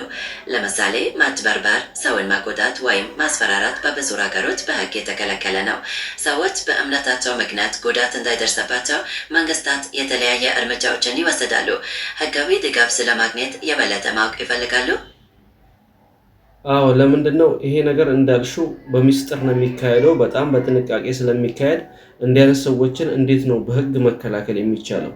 ለምሳሌ ማጭበርበር፣ ሰውን ማጎዳት ወይም ማስፈራራት በብዙ ሀገሮች በሕግ የተከለከለ ነው። ሰዎች በእምነታቸው ምክንያት ጉዳት እንዳይደርስባቸው መንግስታት የተለያየ እርምጃዎችን ይወስዳሉ። ሕጋዊ ድጋፍ ስለማግኘት የበለጠ ማወቅ ይፈልጋሉ? አዎ፣ ለምንድን ነው ይሄ ነገር እንዳልሽው በሚስጥር ነው የሚካሄደው፣ በጣም በጥንቃቄ ስለሚካሄድ እንዲህ አይነት ሰዎችን እንዴት ነው በህግ መከላከል የሚቻለው?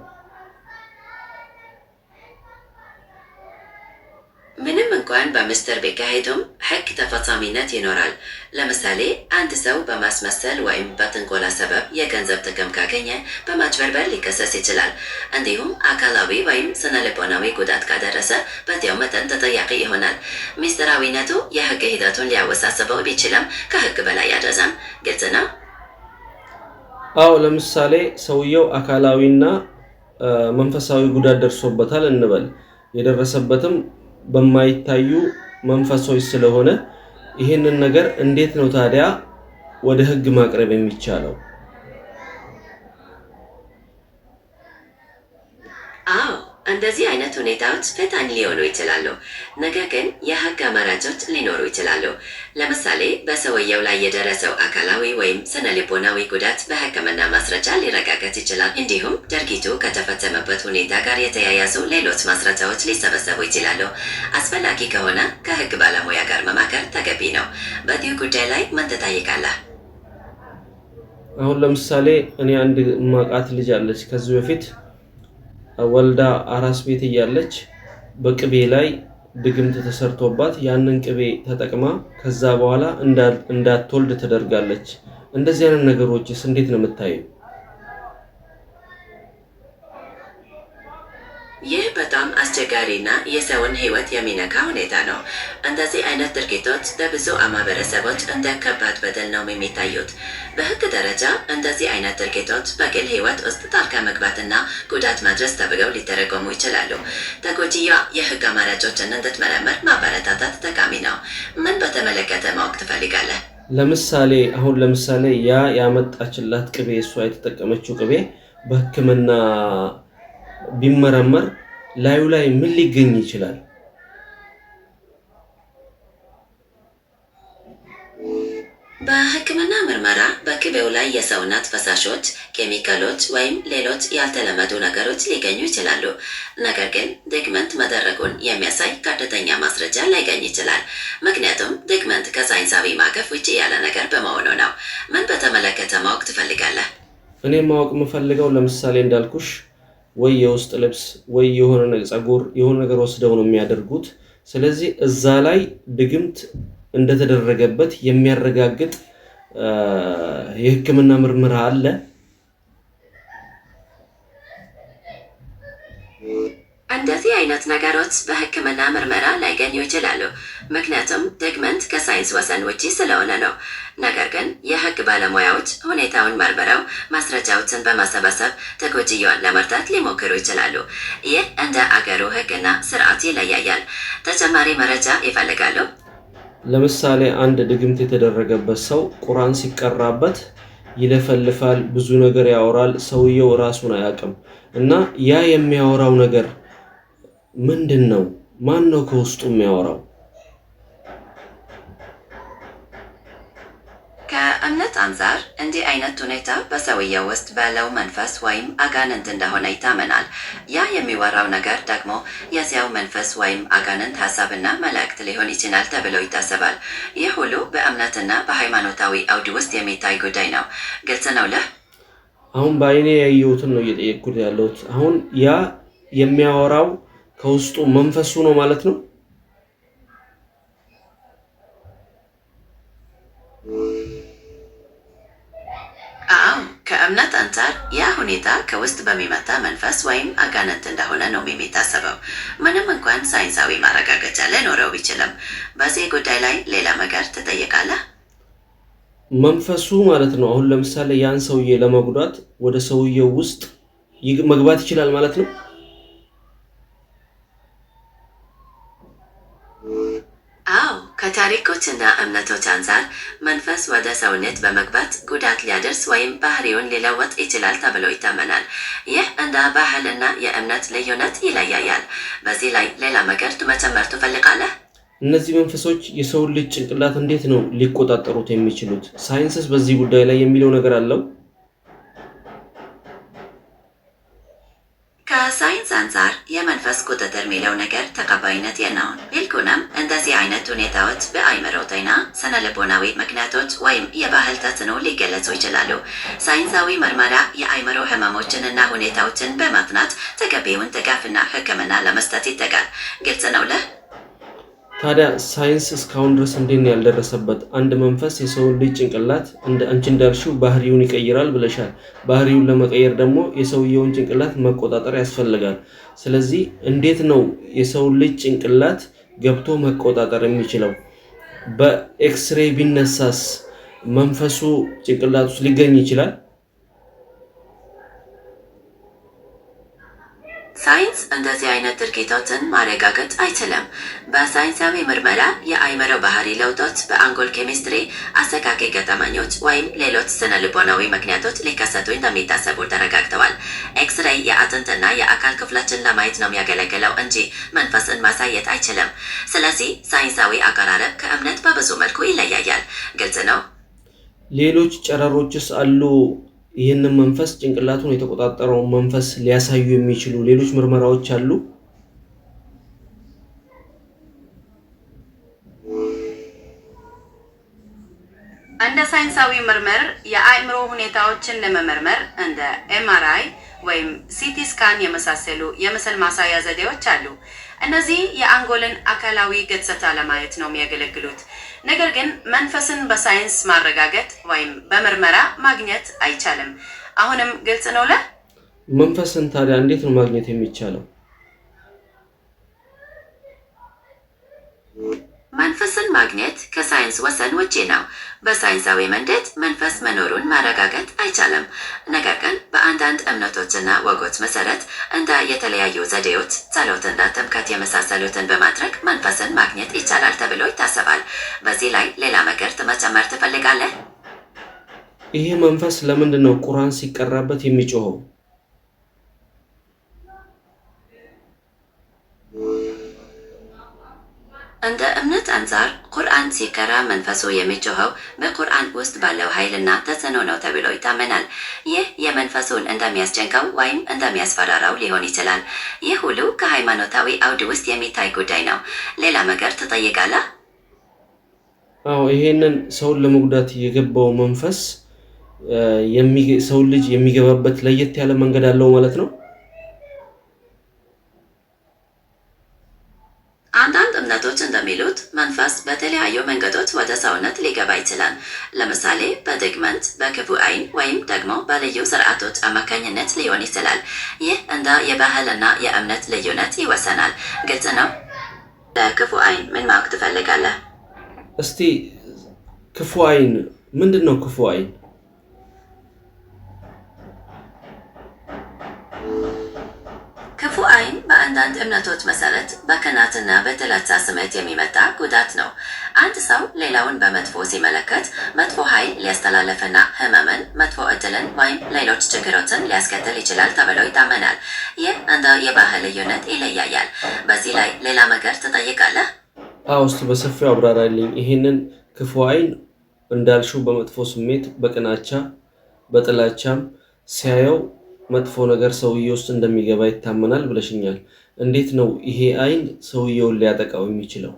ምንም እንኳ እንኳን በምስጢር ቢካሄዱም ሕግ ተፈጻሚነት ይኖራል። ለምሳሌ አንድ ሰው በማስመሰል ወይም በጥንቆላ ሰበብ የገንዘብ ጥቅም ካገኘ በማጭበርበር ሊከሰስ ይችላል። እንዲሁም አካላዊ ወይም ስነ ልቦናዊ ጉዳት ካደረሰ በዚያው መጠን ተጠያቂ ይሆናል። ምስጢራዊነቱ የሕግ ሂደቱን ሊያወሳስበው ቢችልም ከሕግ በላይ አይደለም። ግልጽ ነው? አዎ፣ ለምሳሌ ሰውየው አካላዊና መንፈሳዊ ጉዳት ደርሶበታል እንበል። የደረሰበትም በማይታዩ መንፈሶች ስለሆነ ይህንን ነገር እንዴት ነው ታዲያ ወደ ህግ ማቅረብ የሚቻለው? አዎ፣ እንደዚህ አይነት ሁኔታዎች ፈታኝ ሊሆኑ ይችላሉ። ነገር ግን የህግ አማራጮች ሊኖሩ ይችላሉ። ለምሳሌ በሰውየው ላይ የደረሰው አካላዊ ወይም ስነ ልቦናዊ ጉዳት በሕክምና ማስረጃ ሊረጋገጥ ይችላል። እንዲሁም ድርጊቱ ከተፈጸመበት ሁኔታ ጋር የተያያዙ ሌሎች ማስረጃዎች ሊሰበሰቡ ይችላሉ። አስፈላጊ ከሆነ ከህግ ባለሙያ ጋር መማከር ተገቢ ነው። በዚሁ ጉዳይ ላይ ምን ትጠይቃለህ? አሁን ለምሳሌ እኔ አንድ ማቃት ልጅ አለች። ከዚህ በፊት ወልዳ አራስ ቤት እያለች በቅቤ ላይ ድግምት ተሰርቶባት ያንን ቅቤ ተጠቅማ ከዛ በኋላ እንዳትወልድ ተደርጋለች። እንደዚህ አይነት ነገሮችስ እንዴት ነው የምታየው? ይህ በጣም አስቸጋሪና የሰውን ሕይወት የሚነካ ሁኔታ ነው። እንደዚህ አይነት ድርጊቶች በብዙ ማህበረሰቦች እንደ ከባድ በደል ነው የሚታዩት። በሕግ ደረጃ እንደዚህ አይነት ድርጊቶች በግል ሕይወት ውስጥ ጣልቃ መግባትና ጉዳት ማድረስ ተብለው ሊተረጎሙ ይችላሉ። ተጎጂዋ የሕግ አማራጮችን እንድትመረምር ማበረታታት ጠቃሚ ነው። ምን በተመለከተ ማወቅ ትፈልጋለህ? ለምሳሌ አሁን ለምሳሌ ያ ያመጣችላት ቅቤ፣ እሷ የተጠቀመችው ቅቤ በሕክምና ቢመረመር ላዩ ላይ ምን ሊገኝ ይችላል? በሕክምና ምርመራ በቅቤው ላይ የሰውነት ፈሳሾች፣ ኬሚካሎች ወይም ሌሎች ያልተለመዱ ነገሮች ሊገኙ ይችላሉ። ነገር ግን ድግምት መደረጉን የሚያሳይ ቀጥተኛ ማስረጃ ላይገኝ ይችላል። ምክንያቱም ድግምት ከሳይንሳዊ ማዕቀፍ ውጭ ያለ ነገር በመሆኑ ነው። ምን በተመለከተ ማወቅ ትፈልጋለህ? እኔ ማወቅ የምፈልገው ለምሳሌ እንዳልኩሽ ወይ የውስጥ ልብስ ወይ የሆነ ፀጉር የሆነ ነገር ወስደው ነው የሚያደርጉት። ስለዚህ እዛ ላይ ድግምት እንደተደረገበት የሚያረጋግጥ የሕክምና ምርመራ አለ? እንደዚህ አይነት ነገሮች በሕክምና ምርመራ ላይገኙ ይችላሉ፣ ምክንያቱም ድግምት ከሳይንስ ወሰን ውጪ ስለሆነ ነው። ነገር ግን የሕግ ባለሙያዎች ሁኔታውን መርምረው ማስረጃዎችን በማሰባሰብ ተጎጂዋን ለመርዳት ሊሞክሩ ይችላሉ። ይህ እንደ አገሩ ሕግና ስርዓት ይለያያል። ተጨማሪ መረጃ ይፈልጋሉ? ለምሳሌ አንድ ድግምት የተደረገበት ሰው ቁርአን ሲቀራበት ይለፈልፋል፣ ብዙ ነገር ያወራል። ሰውየው ራሱን አያውቅም። እና ያ የሚያወራው ነገር ምንድን ነው? ማን ነው ከውስጡ የሚያወራው? ከእምነት አንጻር እንዲህ አይነት ሁኔታ በሰውየው ውስጥ ባለው መንፈስ ወይም አጋንንት እንደሆነ ይታመናል። ያ የሚወራው ነገር ደግሞ የዚያው መንፈስ ወይም አጋንንት ሀሳብና መልእክት ሊሆን ይችላል ተብሎ ይታሰባል። ይህ ሁሉ በእምነትና በሃይማኖታዊ አውድ ውስጥ የሚታይ ጉዳይ ነው። ግልጽ ነው ልህ? አሁን በአይኔ ያየሁትን ነው እየጠየቅኩት ያለሁት። አሁን ያ የሚያወራው ከውስጡ መንፈሱ ነው ማለት ነው። አዎ፣ ከእምነት አንጻር ያ ሁኔታ ከውስጥ በሚመጣ መንፈስ ወይም አጋንንት እንደሆነ ነው የሚታሰበው፣ ምንም እንኳን ሳይንሳዊ ማረጋገጫ ላይኖረው ቢችልም። በዚህ ጉዳይ ላይ ሌላ ነገር ትጠይቃለህ? መንፈሱ ማለት ነው። አሁን ለምሳሌ ያን ሰውዬ ለመጉዳት ወደ ሰውየው ውስጥ መግባት ይችላል ማለት ነው። አዎ፣ ከታሪኮች እና እምነቶች አንጻር መንፈስ ወደ ሰውነት በመግባት ጉዳት ሊያደርስ ወይም ባህሪውን ሊለወጥ ይችላል ተብሎ ይታመናል። ይህ እንደ ባህልና የእምነት ልዩነት ይለያያል። በዚህ ላይ ሌላ ነገር መጨመር ትፈልጋለህ? እነዚህ መንፈሶች የሰውን ልጅ ጭንቅላት እንዴት ነው ሊቆጣጠሩት የሚችሉት? ሳይንስስ በዚህ ጉዳይ ላይ የሚለው ነገር አለው? ከሳይንስ አንጻር የመንፈስ ቁጥጥር የሚለው ነገር ተቀባይነት የለውም። ይልቁንም እንደዚህ አይነት ሁኔታዎች በአእምሮ ጤና፣ ስነ ልቦናዊ ምክንያቶች ወይም የባህል ተጽዕኖ ሊገለጹ ይችላሉ። ሳይንሳዊ ምርመራ የአእምሮ ህመሞችንና ሁኔታዎችን በማጥናት ተገቢውን ድጋፍና ሕክምና ለመስጠት ይተጋል። ግልጽ ነው ልህ? ታዲያ ሳይንስ እስካሁን ድረስ እንዴት ነው ያልደረሰበት? አንድ መንፈስ የሰውን ልጅ ጭንቅላት አንቺ እንዳልሽው ባህሪውን ይቀይራል ብለሻል። ባህሪውን ለመቀየር ደግሞ የሰውየውን ጭንቅላት መቆጣጠር ያስፈልጋል። ስለዚህ እንዴት ነው የሰውን ልጅ ጭንቅላት ገብቶ መቆጣጠር የሚችለው? በኤክስሬ ቢነሳስ መንፈሱ ጭንቅላት ውስጥ ሊገኝ ይችላል? ሳይንስ እንደዚህ አይነት ድርጊቶችን ማረጋገጥ አይችልም። በሳይንሳዊ ምርመራ የአእምሮ ባህሪ ለውጦች በአንጎል ኬሚስትሪ፣ አሰቃቂ ገጠመኞች ወይም ሌሎች ስነ ልቦናዊ ምክንያቶች ሊከሰቱ እንደሚታሰቡ ተረጋግተዋል። ኤክስሬይ የአጥንትና የአካል ክፍሎችን ለማየት ነው የሚያገለግለው እንጂ መንፈስን ማሳየት አይችልም። ስለዚህ ሳይንሳዊ አቀራረብ ከእምነት በብዙ መልኩ ይለያያል። ግልጽ ነው። ሌሎች ጨረሮችስ አሉ? ይህንን መንፈስ ጭንቅላቱን የተቆጣጠረውን መንፈስ ሊያሳዩ የሚችሉ ሌሎች ምርመራዎች አሉ? እንደ ሳይንሳዊ ምርምር የአእምሮ ሁኔታዎችን ለመመርመር እንደ MRI ወይም CT scan የመሳሰሉ የምስል ማሳያ ዘዴዎች አሉ። እነዚህ የአንጎልን አካላዊ ገጽታ ለማየት ነው የሚያገለግሉት። ነገር ግን መንፈስን በሳይንስ ማረጋገጥ ወይም በምርመራ ማግኘት አይቻልም። አሁንም ግልጽ ነው ለ መንፈስን ታዲያ እንዴት ነው ማግኘት የሚቻለው? መንፈስን ማግኘት ከሳይንስ ወሰን ውጪ ነው። በሳይንሳዊ መንገድ መንፈስ መኖሩን ማረጋገጥ አይቻልም። ነገር ግን በአንዳንድ እምነቶችና ወጎች መሰረት እንደ የተለያዩ ዘዴዎች፣ ጸሎትና ጥምቀት የመሳሰሉትን በማድረግ መንፈስን ማግኘት ይቻላል ተብሎ ይታሰባል። በዚህ ላይ ሌላ ነገር መጨመር ትፈልጋለህ? ይሄ መንፈስ ለምንድን ነው ቁርአን ሲቀራበት የሚጮኸው? እንደ እምነት አንጻር ቁርአን ሲቀራ መንፈሱ የሚጮኸው በቁርአን ውስጥ ባለው ኃይልና ተጽዕኖ ነው ተብሎ ይታመናል። ይህ የመንፈሱን እንደሚያስጨንቀው ወይም እንደሚያስፈራራው ሊሆን ይችላል። ይህ ሁሉ ከሃይማኖታዊ አውድ ውስጥ የሚታይ ጉዳይ ነው። ሌላ ነገር ትጠይቃለህ? አዎ፣ ይሄንን ሰውን ለመጉዳት የገባው መንፈስ ሰውን ልጅ የሚገባበት ለየት ያለ መንገድ አለው ማለት ነው። አንዳንድ እምነቶች እንደሚሉት መንፈስ በተለያዩ መንገዶች ወደ ሰውነት ሊገባ ይችላል። ለምሳሌ በድግምት፣ በክፉ ዓይን ወይም ደግሞ በልዩ ስርዓቶች አማካኝነት ሊሆን ይችላል። ይህ እንደ የባህልና የእምነት ልዩነት ይወሰናል። ግልጽ ነው። ለክፉ ዓይን ምን ማወቅ ትፈልጋለህ? እስቲ ክፉ ዓይን ምንድን ነው? ክፉ ዓይን ክፉ ዓይን በአንዳንድ እምነቶች መሰረት በቅናትና በጥላቻ ስሜት የሚመጣ ጉዳት ነው። አንድ ሰው ሌላውን በመጥፎ ሲመለከት መጥፎ ኃይል ሊያስተላልፍና ሕመምን፣ መጥፎ ዕድልን ወይም ሌሎች ችግሮችን ሊያስከትል ይችላል ተብሎ ይታመናል። ይህ እንደ የባህል ልዩነት ይለያያል። በዚህ ላይ ሌላ ነገር ትጠይቃለህ? አዎ፣ እስቲ በሰፊው አብራራልኝ። ይሄንን ክፉ ዓይን እንዳልሽው በመጥፎ ስሜት በቅናቻ በጥላቻም ሲያየው መጥፎ ነገር ሰውዬ ውስጥ እንደሚገባ ይታመናል ብለሽኛል። እንዴት ነው ይሄ ዓይን ሰውየውን ሊያጠቃው የሚችለው?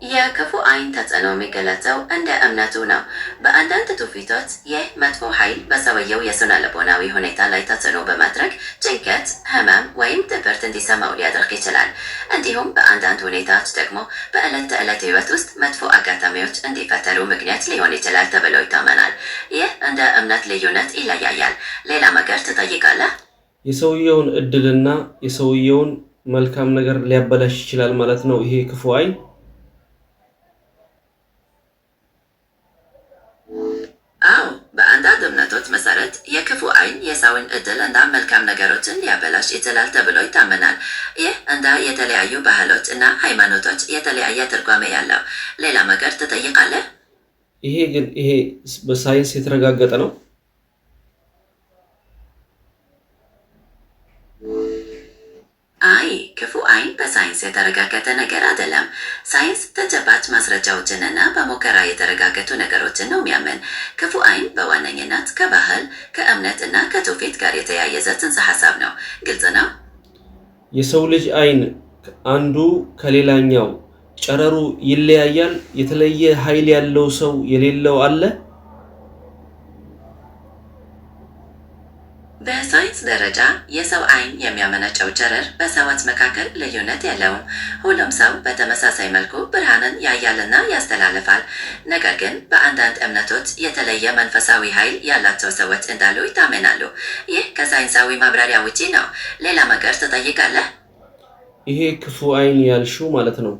የክፉ ዓይን ተጽዕኖ የሚገለጸው እንደ እምነቱ ነው። በአንዳንድ ትውፊቶች ይህ መጥፎ ኃይል በሰውየው የስነ ልቦናዊ ሁኔታ ላይ ተጽዕኖ በማድረግ ጭንቀት፣ ሕመም ወይም ድብርት እንዲሰማው ሊያደርግ ይችላል። እንዲሁም በአንዳንድ ሁኔታዎች ደግሞ በዕለት ተዕለት ሕይወት ውስጥ መጥፎ አጋጣሚዎች እንዲፈጠሩ ምክንያት ሊሆን ይችላል ተብሎ ይታመናል። ይህ እንደ እምነት ልዩነት ይለያያል። ሌላ ነገር ትጠይቃለህ? የሰውየውን እድልና የሰውየውን መልካም ነገር ሊያበላሽ ይችላል ማለት ነው ይሄ ክፉ ዓይን። አዎ፣ በአንዳንድ እምነቶች መሰረት የክፉ ዓይን የሰውን ዕድል እና መልካም ነገሮችን ሊያበላሽ ይችላል ተብሎ ይታመናል። ይህ እንደ የተለያዩ ባህሎች እና ሃይማኖቶች የተለያየ ትርጓሜ ያለው። ሌላ ነገር ትጠይቃለህ? ይሄ ግን ይሄ በሳይንስ የተረጋገጠ ነው? አይ፣ ክፉ ዓይን በሳይንስ የተረጋገጠ ነገር አይደለም። ሳይንስ ተጨባጭ ማስረጃዎችንና በሙከራ የተረጋገጡ ነገሮችን ነው የሚያምን። ክፉ ዓይን በዋነኝነት ከባህል፣ ከእምነት እና ከትውፊት ጋር የተያያዘ ጽንሰ ሀሳብ ነው። ግልጽ ነው። የሰው ልጅ ዓይን አንዱ ከሌላኛው ጨረሩ ይለያያል። የተለየ ኃይል ያለው ሰው የሌለው አለ? በሳይንስ ደረጃ የሰው አይን የሚያመነጨው ጨረር በሰዎች መካከል ልዩነት የለውም። ሁሉም ሰው በተመሳሳይ መልኩ ብርሃንን ያያልና ያስተላልፋል። ነገር ግን በአንዳንድ እምነቶች የተለየ መንፈሳዊ ኃይል ያላቸው ሰዎች እንዳሉ ይታመናሉ። ይህ ከሳይንሳዊ ማብራሪያ ውጪ ነው። ሌላ ነገር ትጠይቃለህ? ይሄ ክፉ አይን ያልሽው ማለት ነው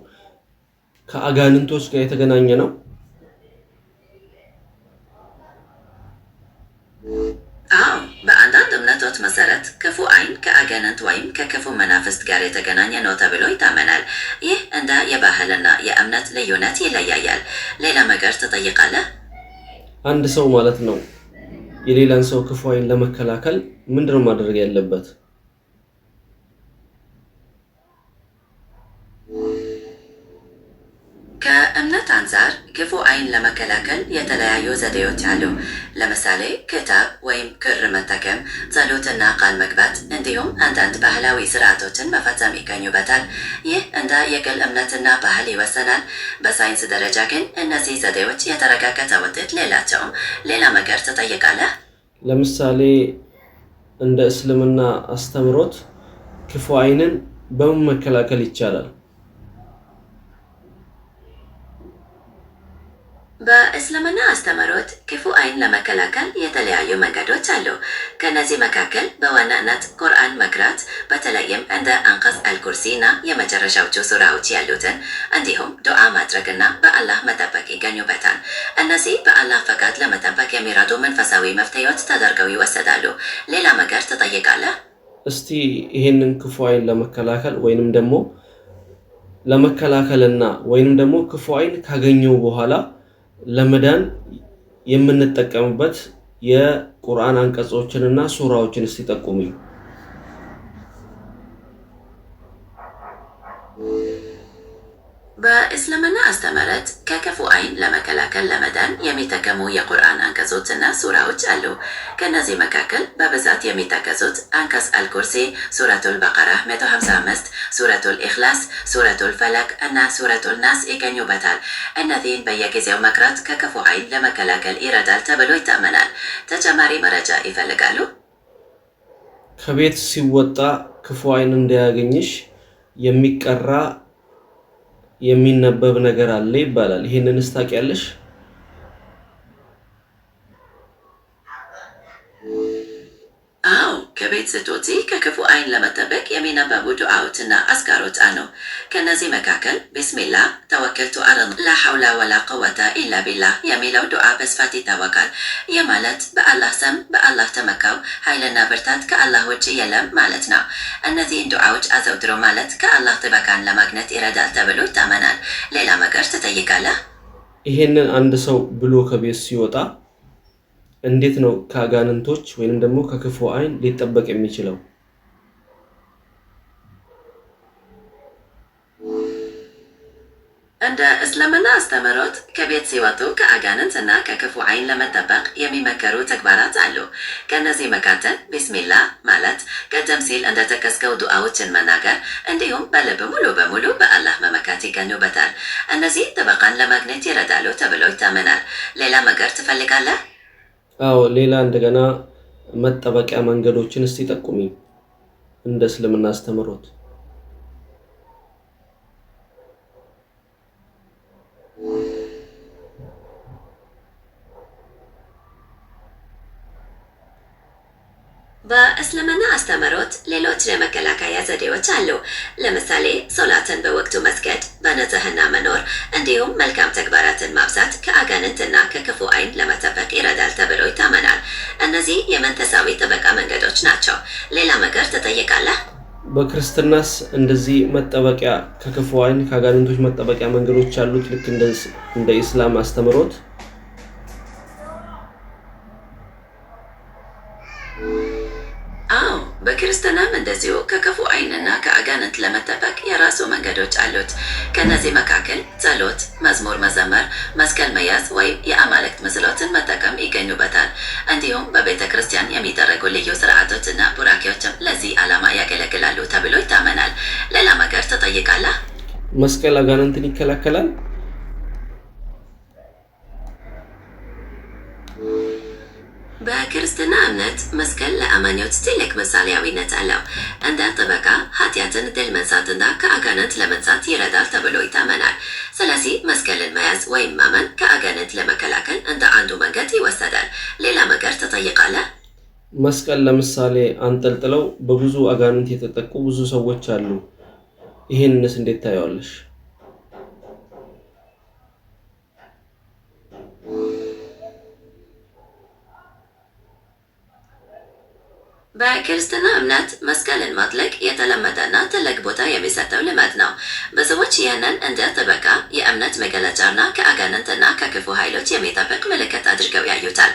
ከአጋንንቶች ጋር የተገናኘ ነው? አዎ፣ በአንዳንድ እምነቶች መሰረት ክፉ አይን ከአጋንንት ወይም ከክፉ መናፍስት ጋር የተገናኘ ነው ተብሎ ይታመናል። ይህ እንደ የባህልና የእምነት ልዩነት ይለያያል። ሌላ ነገር ትጠይቃለህ? አንድ ሰው ማለት ነው የሌላን ሰው ክፉ አይን ለመከላከል ምንድነው ማድረግ ያለበት? ከእምነት አንጻር ክፉ አይን ለመከላከል የተለያዩ ዘዴዎች አሉ። ለምሳሌ ክታብ ወይም ክር መጠቀም፣ ጸሎትና ቃል መግባት እንዲሁም አንዳንድ ባህላዊ ስርዓቶችን መፈጸም ይገኙበታል። ይህ እንደ የግል እምነትና ባህል ይወሰናል። በሳይንስ ደረጃ ግን እነዚህ ዘዴዎች የተረጋገጠ ውጤት የላቸውም። ሌላ ነገር ትጠይቃለህ? ለምሳሌ እንደ እስልምና አስተምሮት ክፉ አይንን በምን መከላከል ይቻላል? በእስልምና አስተምህሮት ክፉ አይን ለመከላከል የተለያዩ መንገዶች አሉ። ከነዚህ መካከል በዋናነት ቁርአን መቅራት፣ በተለይም እንደ አንቀጽ አልኩርሲ እና የመጨረሻዎቹ ሱራዎች ያሉትን፣ እንዲሁም ዱዓ ማድረግና በአላህ መጠበቅ ይገኙበታል። እነዚህ በአላህ ፈቃድ ለመጠበቅ የሚረዱ መንፈሳዊ መፍትሄዎች ተደርገው ይወሰዳሉ። ሌላ ነገር ትጠይቃለህ? እስቲ ይሄንን ክፉ አይን ለመከላከል ወይንም ደግሞ ለመከላከልና ወይንም ደግሞ ክፉ አይን ካገኘው በኋላ ለመዳን የምንጠቀምበት የቁርአን አንቀጾችንና ሱራዎችን እስቲ ጠቁሙኝ። በእስልምና አስተምህሮት ከክፉ አይን ለመከላከል ለመዳን የሚጠቀሙ የቁርአን አንቀጾችና ሱራዎች አሉ። ከነዚህ መካከል በብዛት የሚጠቀሱት አንቀጽ አልኩርሲ፣ ሱረቱል በቀራ 155፣ ሱረቱል ኢኽላስ፣ ሱረቱል ፈለቅ እና ሱረቱል ናስ ይገኙበታል። እነዚህን በየጊዜው መቅራት ከክፉ አይን ለመከላከል ይረዳል ተብሎ ይታመናል። ተጨማሪ መረጃ ይፈልጋሉ? ከቤት ሲወጣ ክፉ አይን እንዳያገኝሽ የሚቀራ የሚነበብ ነገር አለ ይባላል። ይሄንንስ ታውቂያለሽ? አዎ፣ ከቤት ስትወጪ ከክፉ አይን ለመጠበቅ የሚነበቡ ዱዓዎችና አዝካሮች አሉ። ከነዚህ መካከል ቢስሚላህ ተወከልቱ አላ ላ ሐውላ ወላ ቁወተ ኢላ ቢላህ የሚለው ዱዓ በስፋት ይታወቃል። ይህ ማለት በአላህ ስም በአላህ ተመካው፣ ኃይልና ብርታት ከአላህ ውጭ የለም ማለት ነው። እነዚህን ዱዓዎች አዘውትሮ ማለት ከአላህ ጥበቃን ለማግኘት ይረዳል ተብሎ ይታመናል። ሌላ ነገር ትጠይቃለህ? ይሄንን አንድ ሰው ብሎ ከቤት ሲወጣ እንዴት ነው ከአጋንንቶች ወይንም ደግሞ ከክፉ አይን ሊጠበቅ የሚችለው? እንደ እስልምና አስተምህሮት ከቤት ሲወጡ ከአጋንንት እና ከክፉ አይን ለመጠበቅ የሚመከሩ ተግባራት አሉ። ከእነዚህ መካከል ቢስሚላህ ማለት፣ ቀደም ሲል እንደጠቀስከው ዱዓዎችን መናገር፣ እንዲሁም በልብ ሙሉ በሙሉ በአላህ መመካት ይገኙበታል። እነዚህ ጥበቃን ለማግኘት ይረዳሉ ተብሎ ይታመናል። ሌላ ነገር ትፈልጋለህ? አዎ፣ ሌላ እንደገና መጠበቂያ መንገዶችን እስቲ ጠቁሚኝ እንደ እስልምና አስተምህሮት። በእስልምና አስተምህሮት ሌሎች የመከላከያ ዘዴዎች አሉ። ለምሳሌ ሶላትን በወቅቱ መስገድ፣ በንጽህና መኖር፣ እንዲሁም መልካም ተግባራትን ማብዛት ከአጋንንትና ከክፉ አይን ለመጠበቅ ይረዳል ተብሎ ይታመናል። እነዚህ የመንፈሳዊ ጥበቃ መንገዶች ናቸው። ሌላ ነገር ትጠይቃለህ? በክርስትናስ እንደዚህ መጠበቂያ ከክፉ አይን ከአጋንንቶች መጠበቂያ መንገዶች አሉት? ልክ እንደ ኢስላም አስተምህሮት? አዎ፣ በክርስትናም እንደዚሁ ከክፉ አይንና ከአጋንንት ለመጠበቅ የራሱ መንገዶች አሉት። ከነዚህ መካከል ጸሎት፣ መዝሙር መዘመር፣ መስቀል መያዝ ወይም የአማልክት ምስሎችን መጠቀም ይገኙበታል። እንዲሁም በቤተ ክርስቲያን የሚደረጉ ልዩ ስርዓቶች እና ቡራኬዎችም ለዚህ ዓላማ ያገለግላሉ ተብሎ ይታመናል። ሌላ ነገር ትጠይቃለህ? መስቀል አጋንንትን ይከላከላል? በክርስትና እምነት መስቀል ለአማኞች ትልቅ ምሳሌያዊነት አለው። እንደ ጥበቃ፣ ኃጢአትን ድል መንሳትና ከአጋንንት ለመንጻት ይረዳል ተብሎ ይታመናል። ስለዚህ መስቀልን መያዝ ወይም ማመን ከአጋንንት ለመከላከል እንደ አንዱ መንገድ ይወሰዳል። ሌላ ነገር ትጠይቃለህ? መስቀል ለምሳሌ አንጠልጥለው በብዙ አጋንንት የተጠቁ ብዙ ሰዎች አሉ። ይሄንንስ እንዴት ታየዋለሽ? በክርስትና እምነት መስቀልን ማጥለቅ የተለመደና ትልቅ ቦታ የሚሰጠው ልማድ ነው። ብዙዎች ይህንን እንደ ጥበቃ፣ የእምነት መገለጫና ከአጋንንትና ከክፉ ኃይሎች የሚጠብቅ ምልክት አድርገው ያዩታል።